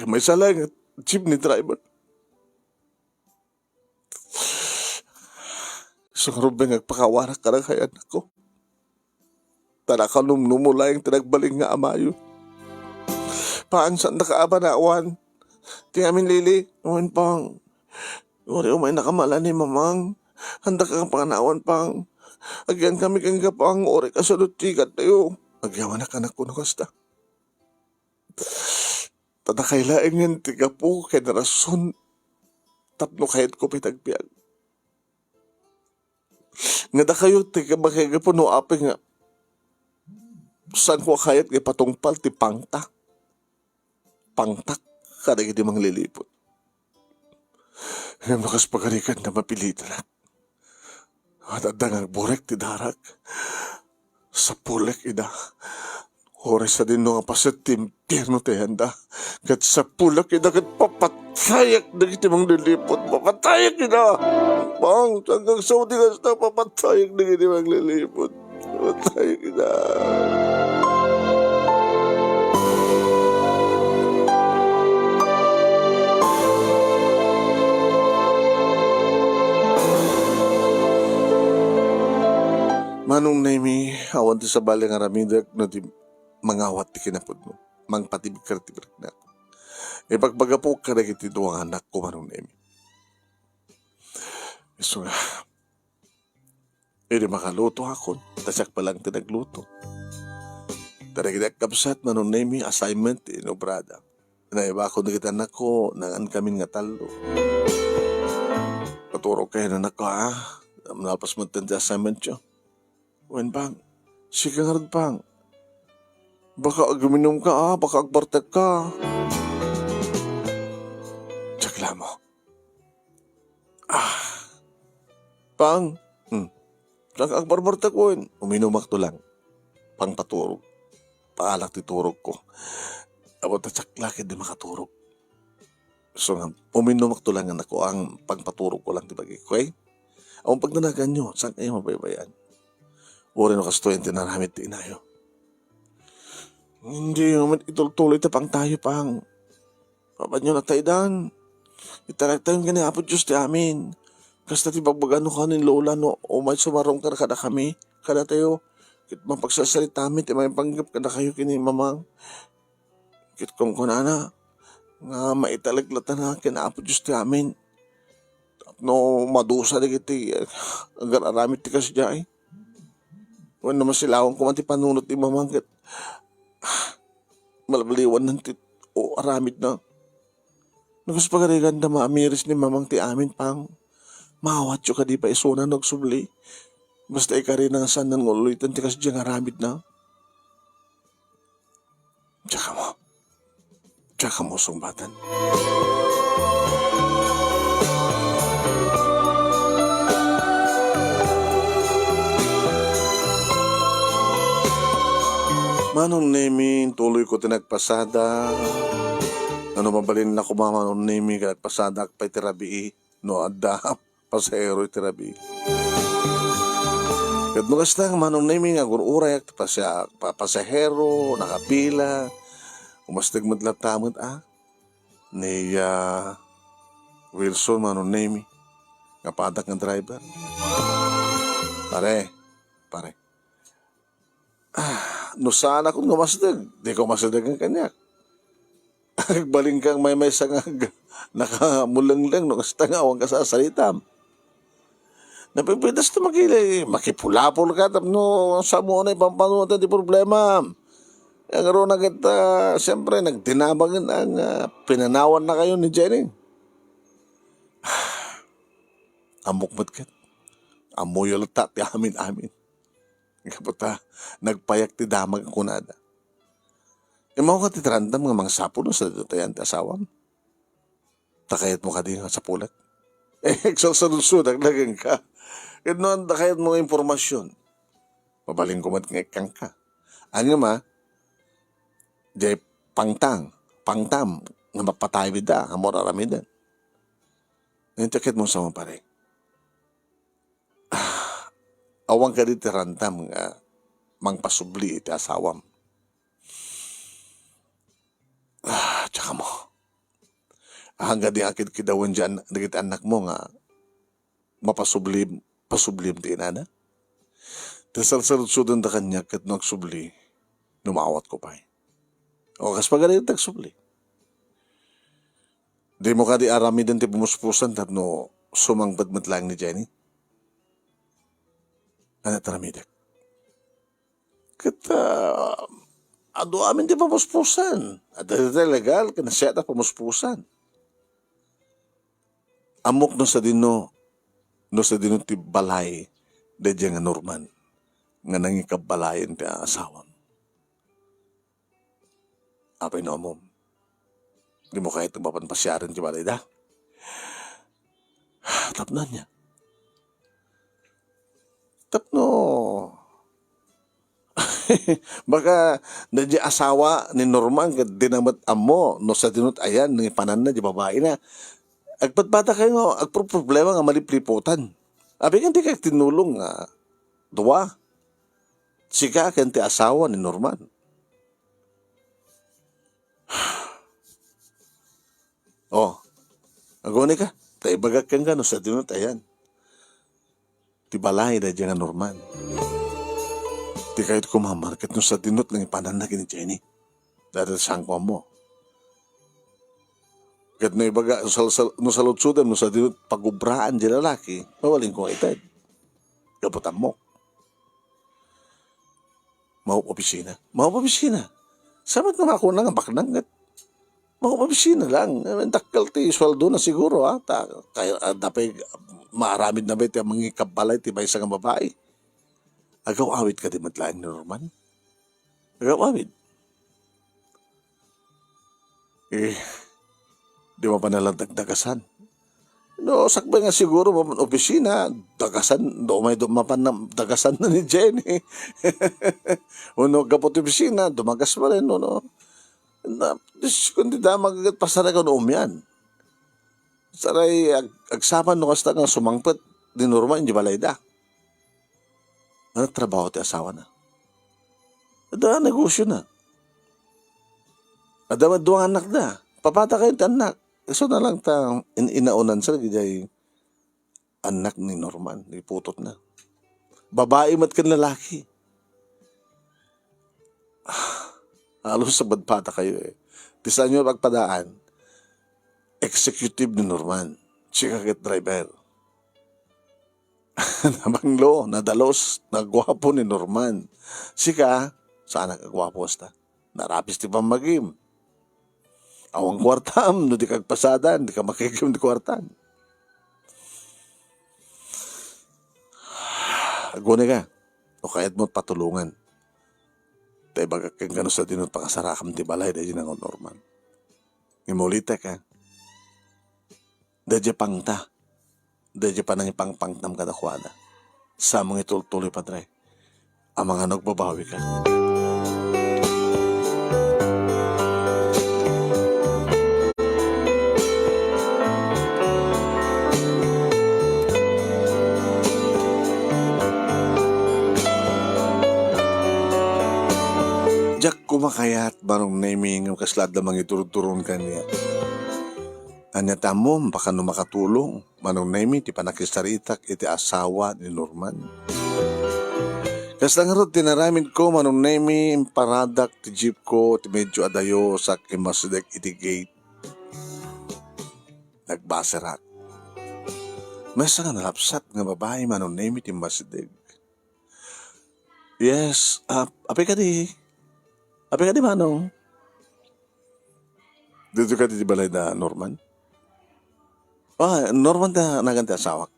Maysa laeng nga jeepney driver. Isu ngarud nga agpakawanak kadakayo, anakko. Ta nakanumnumo laeng ti nagbalin nga amayo. Pang, saandaka a panawan ti amin, Lily? Wen, Pang. Uray umaynaka mala ni Mamang. Andaka a panawan, Pang. Agiyankami kenka, Pang. Uray kasaludsikattayo. Agyamanak, anakko, no kasta. Ta dakay laengen ti gapu ken rason tapno kayatko pay ti agbiag. Nga dakayo ti makigapu no apay nga saanko a kayat nga ipatungpal ti pangta, pangtak kadagiti mangliliput. Ngem no kas pagarigan nga mapilitanak, adda nga agburek ti darak. Sapulek ida. Uray sadino nga paset ti impierno ti ayanda. Ket sapulek ida ket papatayak dagiti mangliliput. Papatayak ida. Pang, saanka agsaw ti kasta, papatayak dagiti mangliliput. Patay kita. Manong Nemi, awan ti sabali nga aramidek no di mangawat ti kinapudno. Mangpatibker ti biriknak. Ipagbagapok kadagiti dua nga anakko, Manong Nemi. Isu nga, idi makaluto akon, ta siak pay laeng ti nagluto. Ta dagiti agkabsat, Manong Nemi, assignment ti inobrada. Naibakon dagiti anakko, nangan kamin nga tallo. Paturog kayo, anakko, ha? Nalpas met ti assignmentyo. Wen, Pang. Sika ngarud, Pang. Baka aguminumka, ha? Baka agbartekka. Diak la ammo. Ah. Pang. Hmm. Diak agbarbartek wen. Uminumakto lang. Pangpaturog. Paalak ti turogko. Apo ta diak la ketdi makaturog. So nga, uminumakto lang, anakko, a pangpaturogko lang ti bagik, okay? Awan pagdanaganyo, saankayo mabaybay-an. Uray no kastoy ti inaramid ti inayo. Diyo met itultuloy ti pangtayo, Pang. Apanyo nataydan. Italektayon ken ni Apo Dios ti amin. Kasta ti bagbagano ken ni Lola no umay sumaruno kadakami, kadatayo. Ket mapagsarsaritaami ti maipanggep kadakayo ken ni Mamang. Ket kunkunana nga maitalek latta ken Apo Dios ti amin. Tapno madusa dagiti agar-aramid ti kasdiay. Wenno masilawan koma ti panunot ni Mamang ket malbaliwanna ti aramidna. No kas pagariganda, maamiris ni Mamang ti amin, Pang. Maawatyo kadi pay isuna no agsubli. Basta ikarina nga saanna nga ul-uliten ti kasdiay nga aramidna. Diak ammo. Diak ammo sungbatan. Manong Nemi, tuloy ko ti nagpasada. Ano mabalin na kuma, Manong Nemi, nga nagpasadak pay ti rabii, no adda pasahero iti rabii. Ket no kasta nga Manong Nemi nga agur-urayak ti pasa-, pa-, pasahero, nakapila, umasteg met latta met, ah, ni, ah, Wilson, Manong Nemi, nga padak nga driver. Pare, pare. Ah, no saanak nga umasteg, di ko masidegen kaniak. Agbalin kang maymaysa nga ag-, nakamulengleng no kasta nga awan kasasaritam. Napipitas ti makili-, makipulapol ka tapno samo na ipampanuatan ti problema. Ang runa ket, ah, siyempre, nagdinabangen ang, ah, pinanawannakayo ni Jenny. Ammok met ket. Ammoyo latta ti amin-amin. Gapu ta, nagpayak ti damag a kunada. Immawka ti tarandam nga mangsapul no sadino ti ayan ti asawam. Ta kayatmo kadi nga sapulek? Eh, agsalsaludsodak laeng ka. Ket no adda kayatmo nga impormasyon, mabalinko met nga ikkanka. Ania ma, diay pangtang, pangtam, nga mapatay bida, nga mura aramiden. Ngayon, ti kayatmo sa mga pare. Awan kadi ti randam nga mangpasubli iti asawam. Ah, tsaka mo. Ahan kadi nga kidkidawen di an-, dagiti annakmo nga mapasubli, pasubliem ti inana? Ta salsaludsodenda kaniak ket no agsubli, no maawatko pay. O, kas pagarigat agsubli. Dimo kadi aramiden ti pumuspusan tapno sumangpet met laeng ni Jenny? Ania ti aramidek? Ket, ah, adu amin ti pamuspusan. Adda dayta legal ken nasayaat a pamuspusan. Ammok no sadino, no sadino ti balay daydiay nga Norman nga nangikabbalayen ti asawam. Apay no ammom? Dimo kayat mapan pasiaren ti balayda? Tapno ania? Tapno baka daydiay asawa ni Norman ket dina met ammo no sadino ti ayan nangipananna diay babaina. Agpadpadakayo nga agproproblema nga malipliputan. Apay ken dika agtinnulong nga dua? Sika ken ti asawa ni Norman. Oh, agunika, ta ibagak kenka no sadino ti ayan ti balay daydiay nga Norman. Ti kayat ko mamar ket no sadino ti nangipananna ken ni Jenny. Dayta ti sangkuammo. Ket no ibaga, no sal-, sal-, no saludsodem no sadino ti pagubraan diay lalaki, mabalinko nga ited. Gapu ta ammok. Maup-opisina. Maup-opisina. Sa met nga makuna nga baknang ket maup-opisina lang. Eh, dakkel ti sueldona siguro, ha? Ta, kay, ah, adda pay maaramidna bay ti mangikabbalay ti maysa nga babai. Agaw-awid kadi met laeng ni Norman? Agaw-awid. Eh, di mapan a la dagdagasan. No, sakbay nga siguro mapan opisina, dagasan, do-, may do-, mapan na, dagasanna ni Jenny. Wenno gapu ti opisina, dumagas manen, no, no. Na, Diyos ko, hindi da magagat pasarag no umian. Saray ag-, agsapan no kasta nga sumangpet ni Norman idiay balayda. Ania ti trabaho ti asawana? Adda negosiona. Adda met dua nga annakda. Papadakayo ti annak. Isu na lang ta in-, inaunansa dagiti annak ni Norman, ni putotna. Babai met ken lalaki. Halos sa badpadakayo, eh. Ti saanyo pagpadaan, executive ni Norman. Sika ket driver. Nabanglo, nadalus, naguapo ni Norman. Sika, saanak a guapo kasta. Narapis ti pammagim. Awan kuartam, no di ka agpasadan, di ka makigim ti kuartam. Agunika, no kayatmo patulongan. Ta ibagak kenka no sadino pangasarakam ti balay daydiay nga Norman. Ngem ulitek, ha. Daydiay pangta. Daydiay panangipangpangtam kadakuada. Sa mangitultuloy, Padre. Amangan no agbabawika. kayat, Manong Nemi, ngem kasla adda mangiturturon kaniak. Ania ti ammom, baka no makatulong, Manong Nemi, ti panakisaritak iti asawa ni Norman. Kasta ngarud ti naramidko, Manong Nemi, imparadak ti jeepko, ti medyo adayo, sak immasideg iti gate. Nagbaserak. Maysa nga nalapsat nga babai, Manong Nemi, ti immasideg. Yes, ap-, apay kadi? Apay kadi, Manong? Dito kadi ti balay da Norman? Ah, Norman ta nagan ti asawak.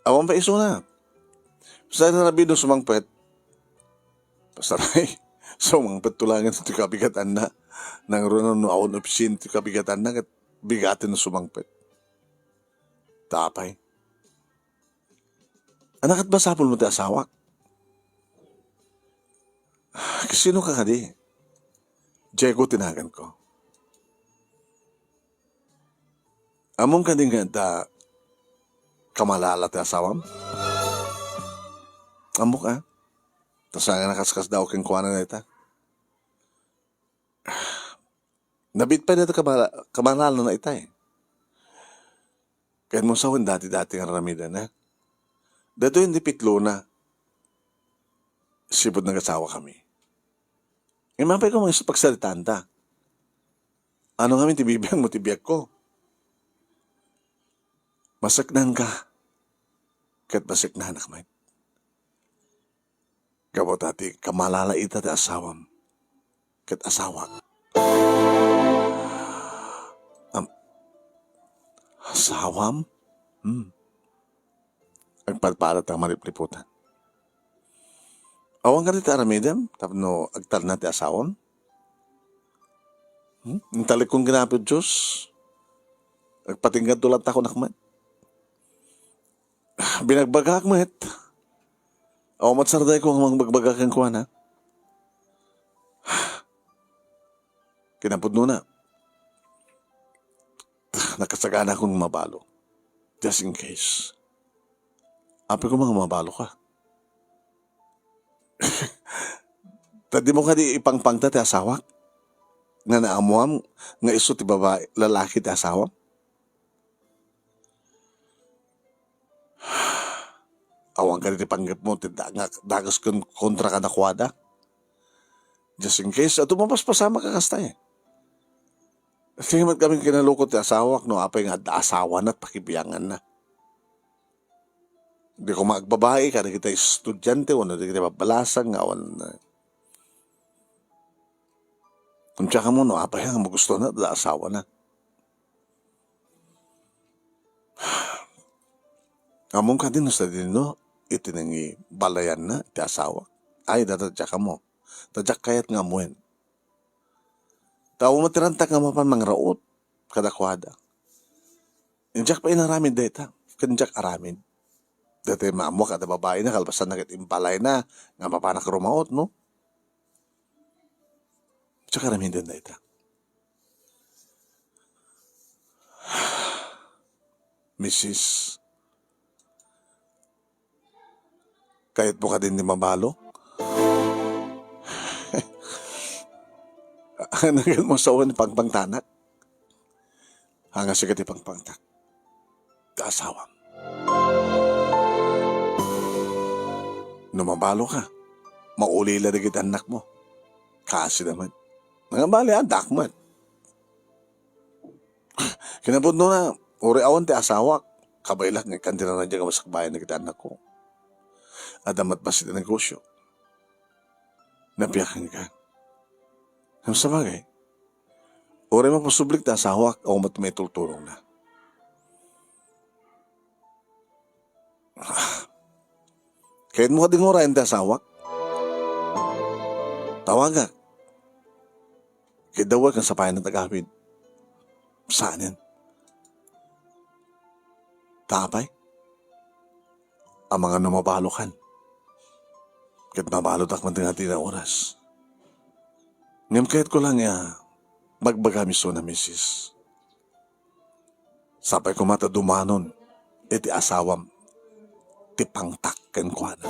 Awan pa isuna. Basta rabi no sumangpet. Basta rabi, sumangpet to lang ti kabigatanna. Nangruna no awan option ti kabigatanna, ket bigaten no sumangpet. Tapay. Ania ket basapul mo ti asawak? Sino ka kadi? Diego ti naganko. Ammom kadi nga adda kamalala ti asawam? Ammok a. Ta saan nga nakaskasdaaw kenkuana dayta? Nabiit pay dayta kamala-, kamalala na itay. Kayatmo sawen dati-dati nga aramidana. Daytoy indi pitlona. Sipud nagasawa kami. Imapay ko mga pagsaritaanta. Ano ngamin ti bibiag mo ti biag ko? Maseknan ka. Ket maseknanak met. Gapu ta ti kamalala ita ti asawam. Ket asawak. Am-, asawam? Hmm. Agpadpada ta malipliputan. Awan kadi ti aramidem tapno agtalna ti asawam? Hmm? Intalekon ginapi Dios. Agpatinggadto latta kunak met. Binagbagak met. Awan met sardayko nga mangbagbaga kenkuana. Kinapudnona, nakasagana akon mabalo. Just in case. Apay koma nga mabalo ka. Ta dimo kadi ipangpangta ti asawak? Nga naammoam nga isu ti babai, lalaki ti asawam? Awan kadi ti panggepmo ti da-, nga dakes ken kontra kadakuada? Just in case, adu mapaspasamak a kasta, eh. Kayat kami kinalukot ti asawak no apay nga adda asawana ket pakibianganna. Di koma agbabai kadagiti estudiante wenno dagiti babbalasang nga awan, eh, Kuntiakamo no apay nga magustona da asawana. Ammom kadi no sadino iti nangibalayanna ti asawa? Ay, data diak ammo. Ta diak kayat nga ammoen. Ta awan met ti rantak nga mapan mangraut kadakuada. Diak pay inaramid dayta. Ken diak aramid. Dayta maammoak a babaina kalpasanna ket imbalayna nga mapanak rumaut, no? Diak aramiden dayta. Misis, kayatmo kadin ti mabalo? Anagan mo sa wen pangpangtanak? Ania sika ti pangpangtak? Kaasawam. No mabalo ka, maulila dagiti annakmo. Kaasi naman. Nangabali, addak met. Kinapudnona, uray awan ti asawak, kabaelak nga ikkan ti naradia nga masakbayan dagiti annakko. Adda met bassit a negosyo. Nabiakan ka. Ngem sabagay, uray mapasublik ti asawak, awan met maitultulongna. Kayatmo kadi nga urayen ti asawak? Tawagak. Ket daway ken sapayan a tagawid. Saanen. Ta apay? Amangan no mabalokan. Ket mabalodak man nga dina oras. Ngem kayatko lang nga bagbagam isuna, misis. Sapay koma ta dumanon iti asawam ti pangtak kenkuana.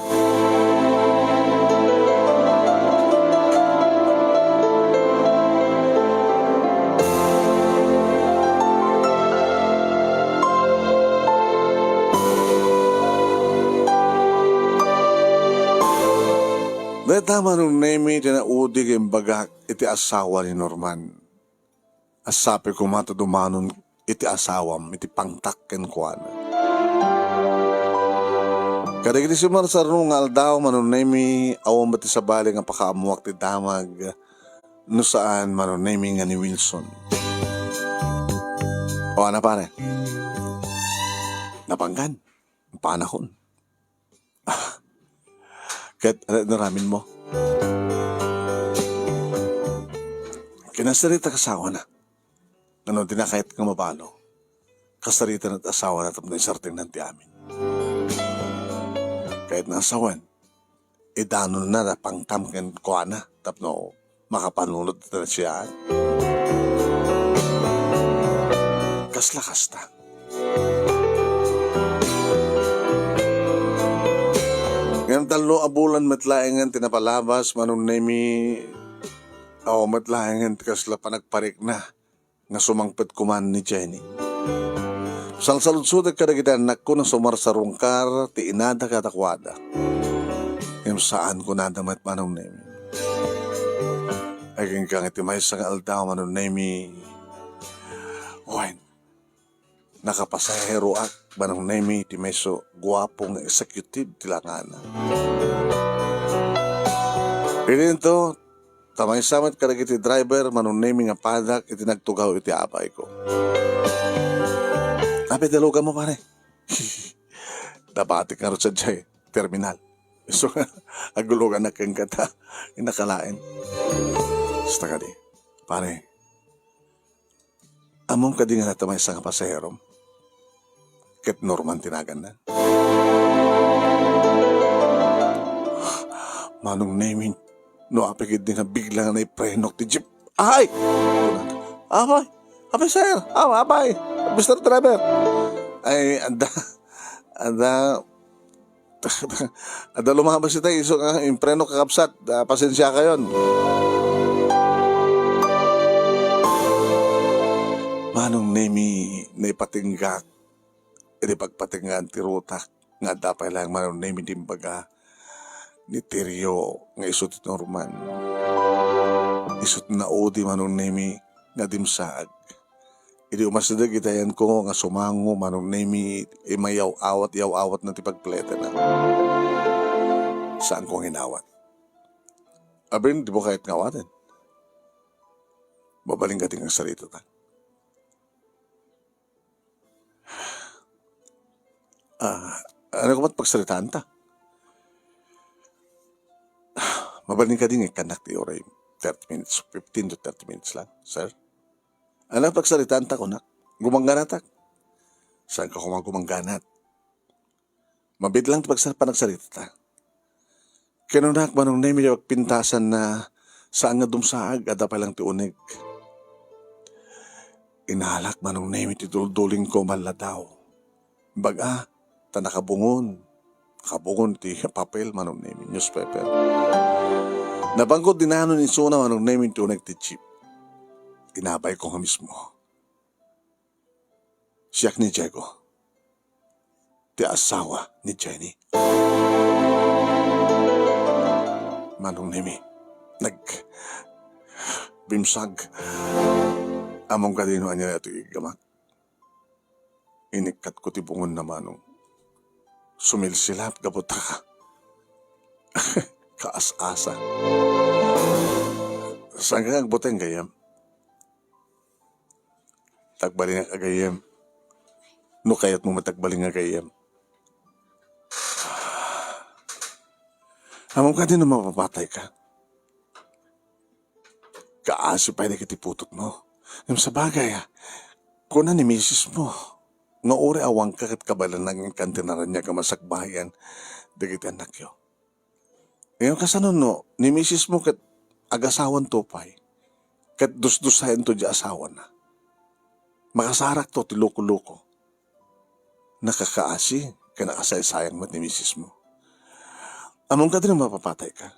Dayta, Manong Nemi, ti naudi nga imbagak iti asawa ni Norman. Assapi koma ta dumanon iti asawam iti pangtak kenkuana. Kadagiti sumarsarno nga aldaw, Manong Nemi, awan met ti sabali nga pakaammoak ti damag no saan, Manong Nemi, nga ni Wilson. O, ana, pare? Napanggan. Panakon. Ket ano inaramidmo? Kinasarita ti asawana. Ngem no di na kayat nga mabalo, kasarita na ti asawana tapno isardengna ti amin. Kayatna a sawen, idanonna ti pangtam kenkuana tapno makapanunot iti nasiaen. Kasla kasta. Ngem tallo a bulan met laengen ti napalabas, Manong Nemi, awan met laengen ti kasla panagparikna nga sumangpet koma ni Jenny. Salsaludsotek kadagiti annakko nga sumarsarungkar ti inada kadakuada. Ngem saan kunada met, Manong Nemi. Aginggang iti maysa nga aldaw, Manong Nemi. Wen, nakapasaheroak, Manong Nemi, ti maysa guapo nga executive ti langana. Idinto, ta maysa met kadagiti driver, Manong Nemi, nga padak iti nagtugaw iti abayko. Apay, dialoganmo, pare? Nabatik ngarud sadiay terminal. Isu nga aguloganak kenka ta inakalaen. Basta kadi, pare, ammom kadi nga dayta maysa nga pasaherom ket Norman ti naganna? Manong Nemi, no apay ketdi nga bigla nga naiprenok ti jeep. Ay! Apay! Apay, sir! Aw, apay! Mister Driver! Ay, adda, adda, adda lumabas ita, isu nga imprenok, kakabsat. Ah, pasensiakayon. Manong Nemi, naipatinggak iti pagpatingaan ti rutak nga adda pay laeng, Manong Nemi, ti imbaga ni Terio nga isu ti Norman. Isu ti naudi, Manong Nemi, nga dimsaag. Idi umasideg iti ayanko nga sumango, Manong Nemi, imayaw-awat, yaw-awatna ti pagpletena. Saanko nga inawat. Abin, dimo kayat nga awaten? Mabalin kadi nga agsaritata? Ah, ano ka ba't pagsaritaanta? Mabalin kadi nga ikkannak ti uray thirty minutes, fifteen to thirty minutes lang, sir? Ano pagsaritaanta, kunak? Gumangganatak? Saanka koma gumangganat? Mabiit lang ti pagsar-, panagsaritata. Kinunak, Manong Nemi, ti pagpintasanna, saan nga dumsaag, adda pay lang ti uneg. Inalak, Manong Nemi, ti duldulingko, malladaw. Baga, ta nakabungon. Nakabungon ti papel, Manong Nemi, newspaper. Napangko dinanon isuna, Manong Nemi, ti uneg ti jeep. Inabayko nga mismo. Siak ni Diego, ti asawa ni Jenny. Manong Nemi, nagbimsag. Ammom kadi no ania ti iggamak? Inikkatko ti bungonna, Manong. Sumilsilap gapu ta kaas-asa. Saanka nga agbuteng, gayyem? Tagbalingak a gayyem. No kayatmo met, tagbaling a gayyem. Ammom kadi no mapapatayka? Kaasi pay dagiti putotmo. Ngem sabagay, kuna ni misismo nga uray awanka ket kabaelanna, inkan ti naraniag a masakbayan dagiti annakyo. Ngem kasano no ni misismo ket agasawanto pay, ket dusdusaento diay asawana? Makasarakto ti loko-loko. Nakakaasi ken nakasaysayang met ni misismo. Ammom kadi no mapapatayka?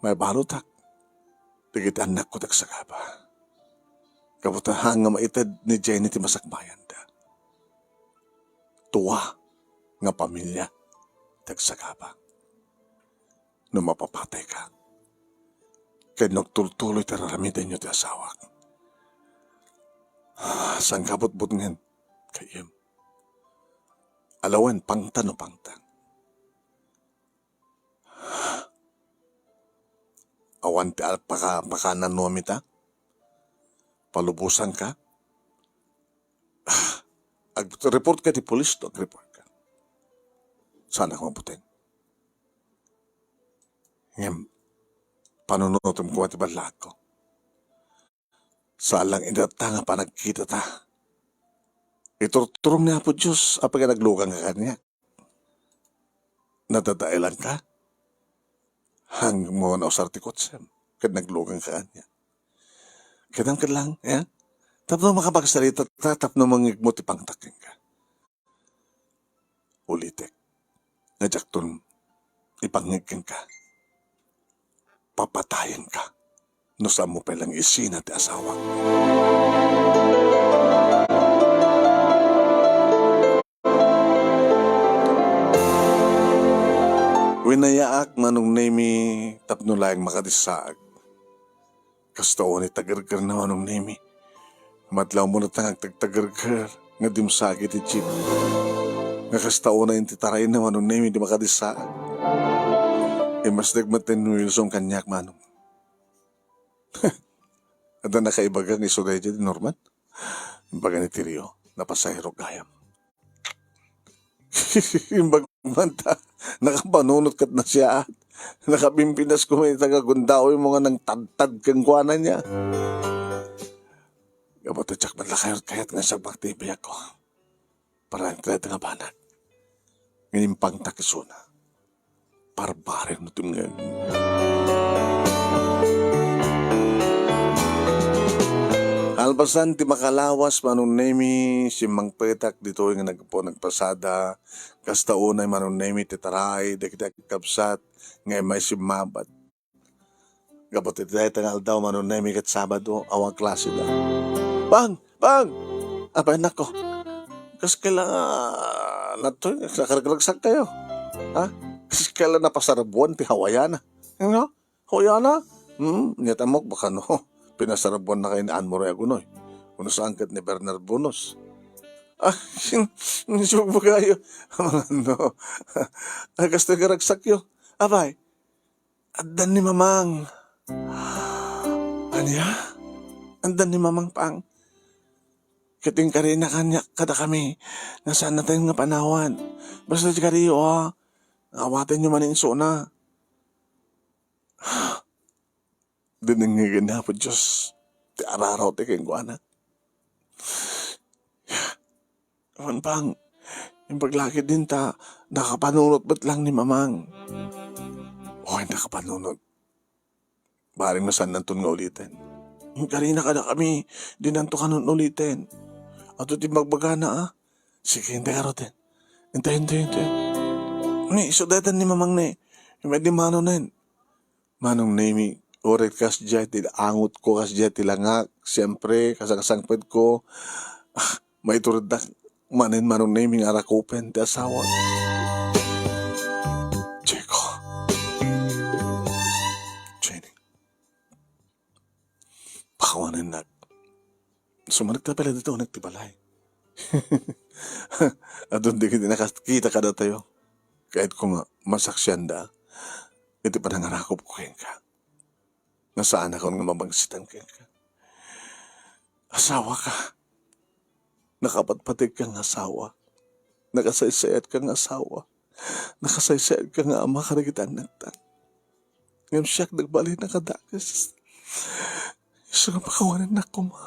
Maibarutak dagiti annakko ti agsagaba. Gapu ta haan nga maited ni Jenny ti masakbayanda. Tua nga pamilia ti agsagaba. no mapapatayka. Ken no agtultuloy ti ar-aramidenyo ti asawak. Sangkabutbutngen, gayyem. Alawen, pangta no pangta. Awan ti al-, paka-, pakaanuam ita? Palubosanka? Ag-report ka ti pulis, no? Ag-report ka. Saanak mabuteng. Ngem, panunotem koma ti ballaakko. Saan lang ita nga panagkitata. Iturturong ni Apo Dios, apay nga nagluganka kaniak? Nadadaelanka? Hangmo nausar ti kotsem, ket nagluganka kaniak. Kitam ket lang, ya? Tapno makapagsalita ta, tapno mangngegmo ti pangtak kenka. Ulitek, nga diakton ipangngeg kenka. Papatayenka no saanmo pay lang isina ti asawak. Winayaak, Manong Nemi, tapno laeng makadissaag. Kasta unay tagergerna, Manong Nemi. Madlawmo natan nga agtagtagerger nga dimsaag iti jeep. Nga kasta unay intitarayenna, Manong Nemi, di makadissaag. Immasdek met ni Wilson kaniak, Manong. Adda nakaibaga nga isu daydiay ni Norman? Imbaga ni Tirio, napasahero gayam. Imbag man ta, nakapanunot ket nasiaat. Nakabimbinas koma ita nga gundawaymo nga nangtadtad kenkuana, nia. Gapu ta diak met la kayat-kayat nga sagbak ti biagko. Para lang ita nga banag. Ngem impangtak isuna. Parbareng no tumngeg. Kalpasan ti makalawas, Manong Nemi, simmangpetak ditoy nga naggapu nagpasada. Kasta unay, Manong Nemi, ti taraay dagiti agkabsat nga immay simmabat. Gapu ti dayta nga aldaw, Manong Nemi, ket Sabado, awan klaseda. Pang! Pang! Apay, nako. Kas kala nga, natoy, nakaragragsak kayo. Ha? Kas kala napasarbuan ti Hawaiana. Ano? Hawaiana? Hmm, nia ta ammok, baka no, pinasarbuan na kayo ni Anne Murray Agunoy. Uno saan ket ni Bernard Bonos. Ah, siyog ba kayo? Ano? Ay, kastoy karagsak yo. Apay, addan ni Mamang. Ania? Addan ni Mamang, Pang. Ket inkarina kaniak kadakami nga saan natayo nga panawan. Basta ti kariyo, a. Awatenyo man insuna. Dinengngegen ni Apo Dios ti ararawak kenkuana. Awan, Pang, imbag la ketdin ta nakapanunot met lang ni Mamang. Wen, nakapanunot. Bareng no saannanton nga uliten. Inkarina kadakami, dinanto kanon uliten. Adu ti imbagbaga na, a. Sige, intay garuden. Intay, intay, intay. Ni, isu daytan ni Mamang, ni. Immay di mano nen. Manong Nemi, uray kasdiay ti angotko, kasdiay ti langak, siempre, kasangkasangpetko. Ah, maitureddak manen, Manong Nemi, nga arakupen ti asawa. Chico. Jenny. Pakawanennak. Sumanek ta pala dito, anak ti balay. Adun di kiti nakakita kadatayo. Kayatko nga masaksianda iti panangarakupko kenka. Nga saanakon nga mabangsitan kenka. Asawaka. Nakapatpategka nga asawa. Nakasaysayaatka nga asawa. Nakasaysayaatka nga ama kadagiti annakta. Ngem siak, nagbalin a kadakes. Isu nga pakawanennak koma.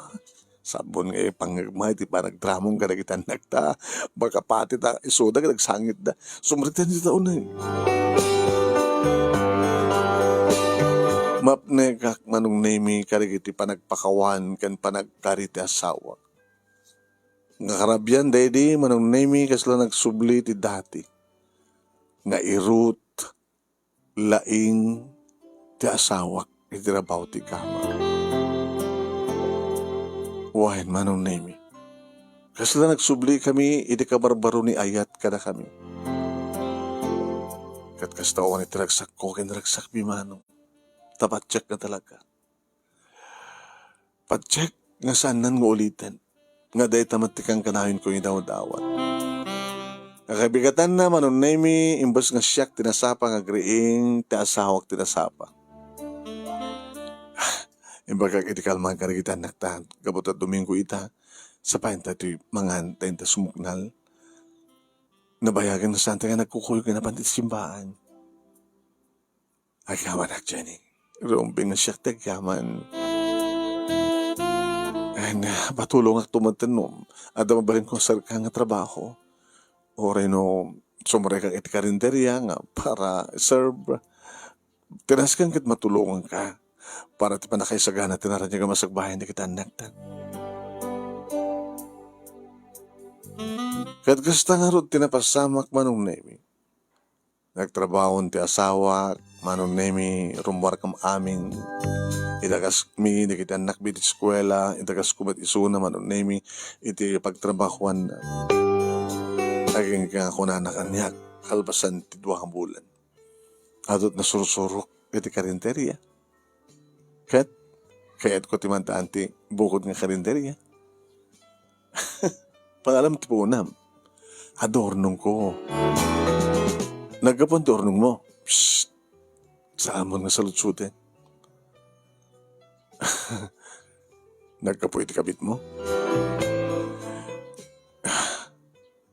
Sapno nga ipangngegmo iti panagdramom kadagiti annakta. Baka pati ta isuda ket agsangitda. Sumrektan dita uneg. Mapnekak, Manong Nemi, kadagiti panagpakawan ken panagkari ti asawa. Nga karabian daydi, Manong Nemi, kasla nagsubli ti dati. Nga irut laing ti asawak iti rabaw ti kama. Wen, Manong Nemi, kasla nagsublikami iti kabarbaro ni ayat kadakami. Ket kasta unay ti ragsakko ken ragsakmi, Manong. Ta patiek nga talaga. Patiek nga saannan nga uliten. Nga dayta met ti kankanayon ko nga idawdawat. Nga kabigatanna, Manong Nemi, imbes nga siak ti nasapa nga agriing, ti asawak ti nasapa. Imbagak iti kalman kadagiti annakta, gapu ta Domingo ita, sapayen ta ti mangan ta inta sumuknal. Nabayagen nga saanta nga nagkukuyog nga napan ti simbaan. Agyamanak, Jenny. Rumbeng nga siak ti agyaman. Ken, patulongak to met no adda mabalinko a serka nga trabaho. Uray no sumrekak iti karinderia nga para serve. Tinasken ket matulonganka para ti pannakaisagana ti naraniag a masakbayan dagiti annakta. Ket kasta ngarud ti napasamak, Manong Nemi. Nagtrabahon ti asawak, Manong Nemi, rummuarkam amin. Idagaskami dagiti annakmi iti eskuela, idagasko met isuna, Manong Nemi, iti pagtrabahoanna. Agingga kunana kaniak, kalpasan ti dua nga bulan. Adut nasursurok iti karinderia. Ket, kayatko ti maddaan ti bukod nga karinderia. Panalam ti punam. Adda urnongko. Naggapuan ti urnongmo. Psst! Saanmo nga saludsuden. Naggapu iti kabitmo?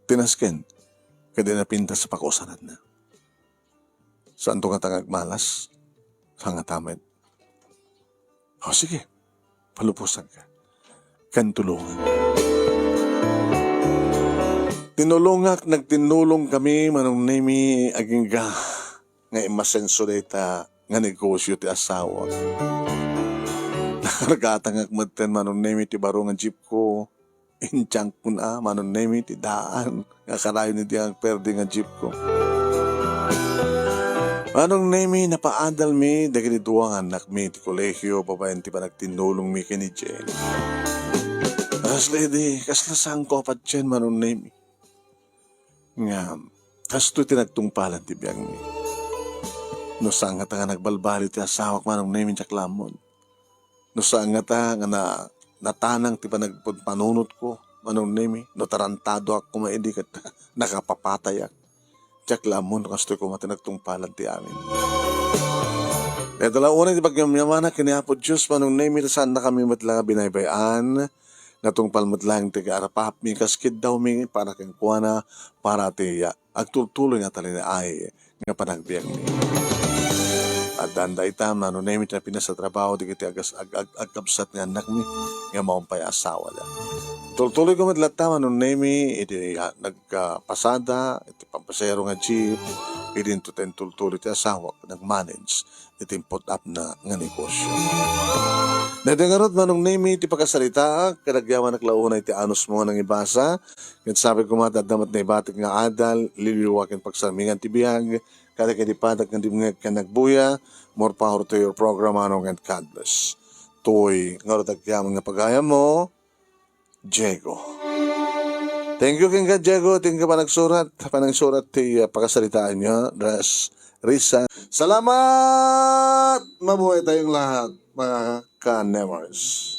Tinasken, ket di napintas sa pakusananna. Saanto ngata nga agmalas? Sangata met. O, sige, palubosanka. Ken tulongak. Tinulongak, nagtinnulongkami, Manong Nemi, agingga nga imasenso dayta nga negosio ti asawak. Nakargatangak metten, Manong Nemi, ti baro nga jeepko. Intiangko na, Manong Nemi, ti daan nga karayon idi agperdi nga jeepko. Manong Nemi, napaadalmi dagiti dua nga annakmi iti kolehio babaen ti panagtinnulongmi ken ni Jenny. Kasla idi, kasla saanko a patien, Manong Nemi. Ngem, kastoy ti nagtungpalan ti biagmi. No saan ngata nga nagbalbaliw ti asawak, Manong Nemi, diak la ammon. No saan ngata nga na-, natanang ti panagpanunotko, Manong Nemi, no tarantadoak koma idi ket nakapapatayak. Diak la ammon no kastoy koma ti nagtungpalan ti amin. Dayta la unay ti pagyamyamanak ken ni Apo Dios, Manong Nemi, ta saannakami met la nga binaybay-an. Natungpal met laeng ti kaarapapmi kas kiddawmi para kenkuana, para ti, ah, agtultuloy nga talinaay nga panagbiagmi. Addaan dayta, Manong Nemi, ti napintas a trabaho dagiti agas-, ag-, ag-, agkabsat nga annakmi nga maumpay a asawada. Tultuloyko met latta, Manong Nemi, iti, ah, nagkapasada, iti pampasero nga jeep, idinto ta intultuloy ti asawak, nag-manage iti put-up na nga negosyo. Daytoy ngarud, Manong Nemi, ti pakasaritaak, ket agyamanak la unay ti anusmo nga nangibasa, ket sapay koma ta adda met naibatik nga adal, liwliwa ken pagsarmingan ti biag, kadagiti padak nga dimngeg ken nagbuya. More power to your program, Manong, and God bless. Toy ngarud agyaman nga pagayammo, Diego. Thank you kenka, Diego. Thank you panagsurat. Panagsurat ti, uh, pakasaritaanyo. Res-, Risa. Salamat! Mabuhay tayong lahat, mga ka-Nemers.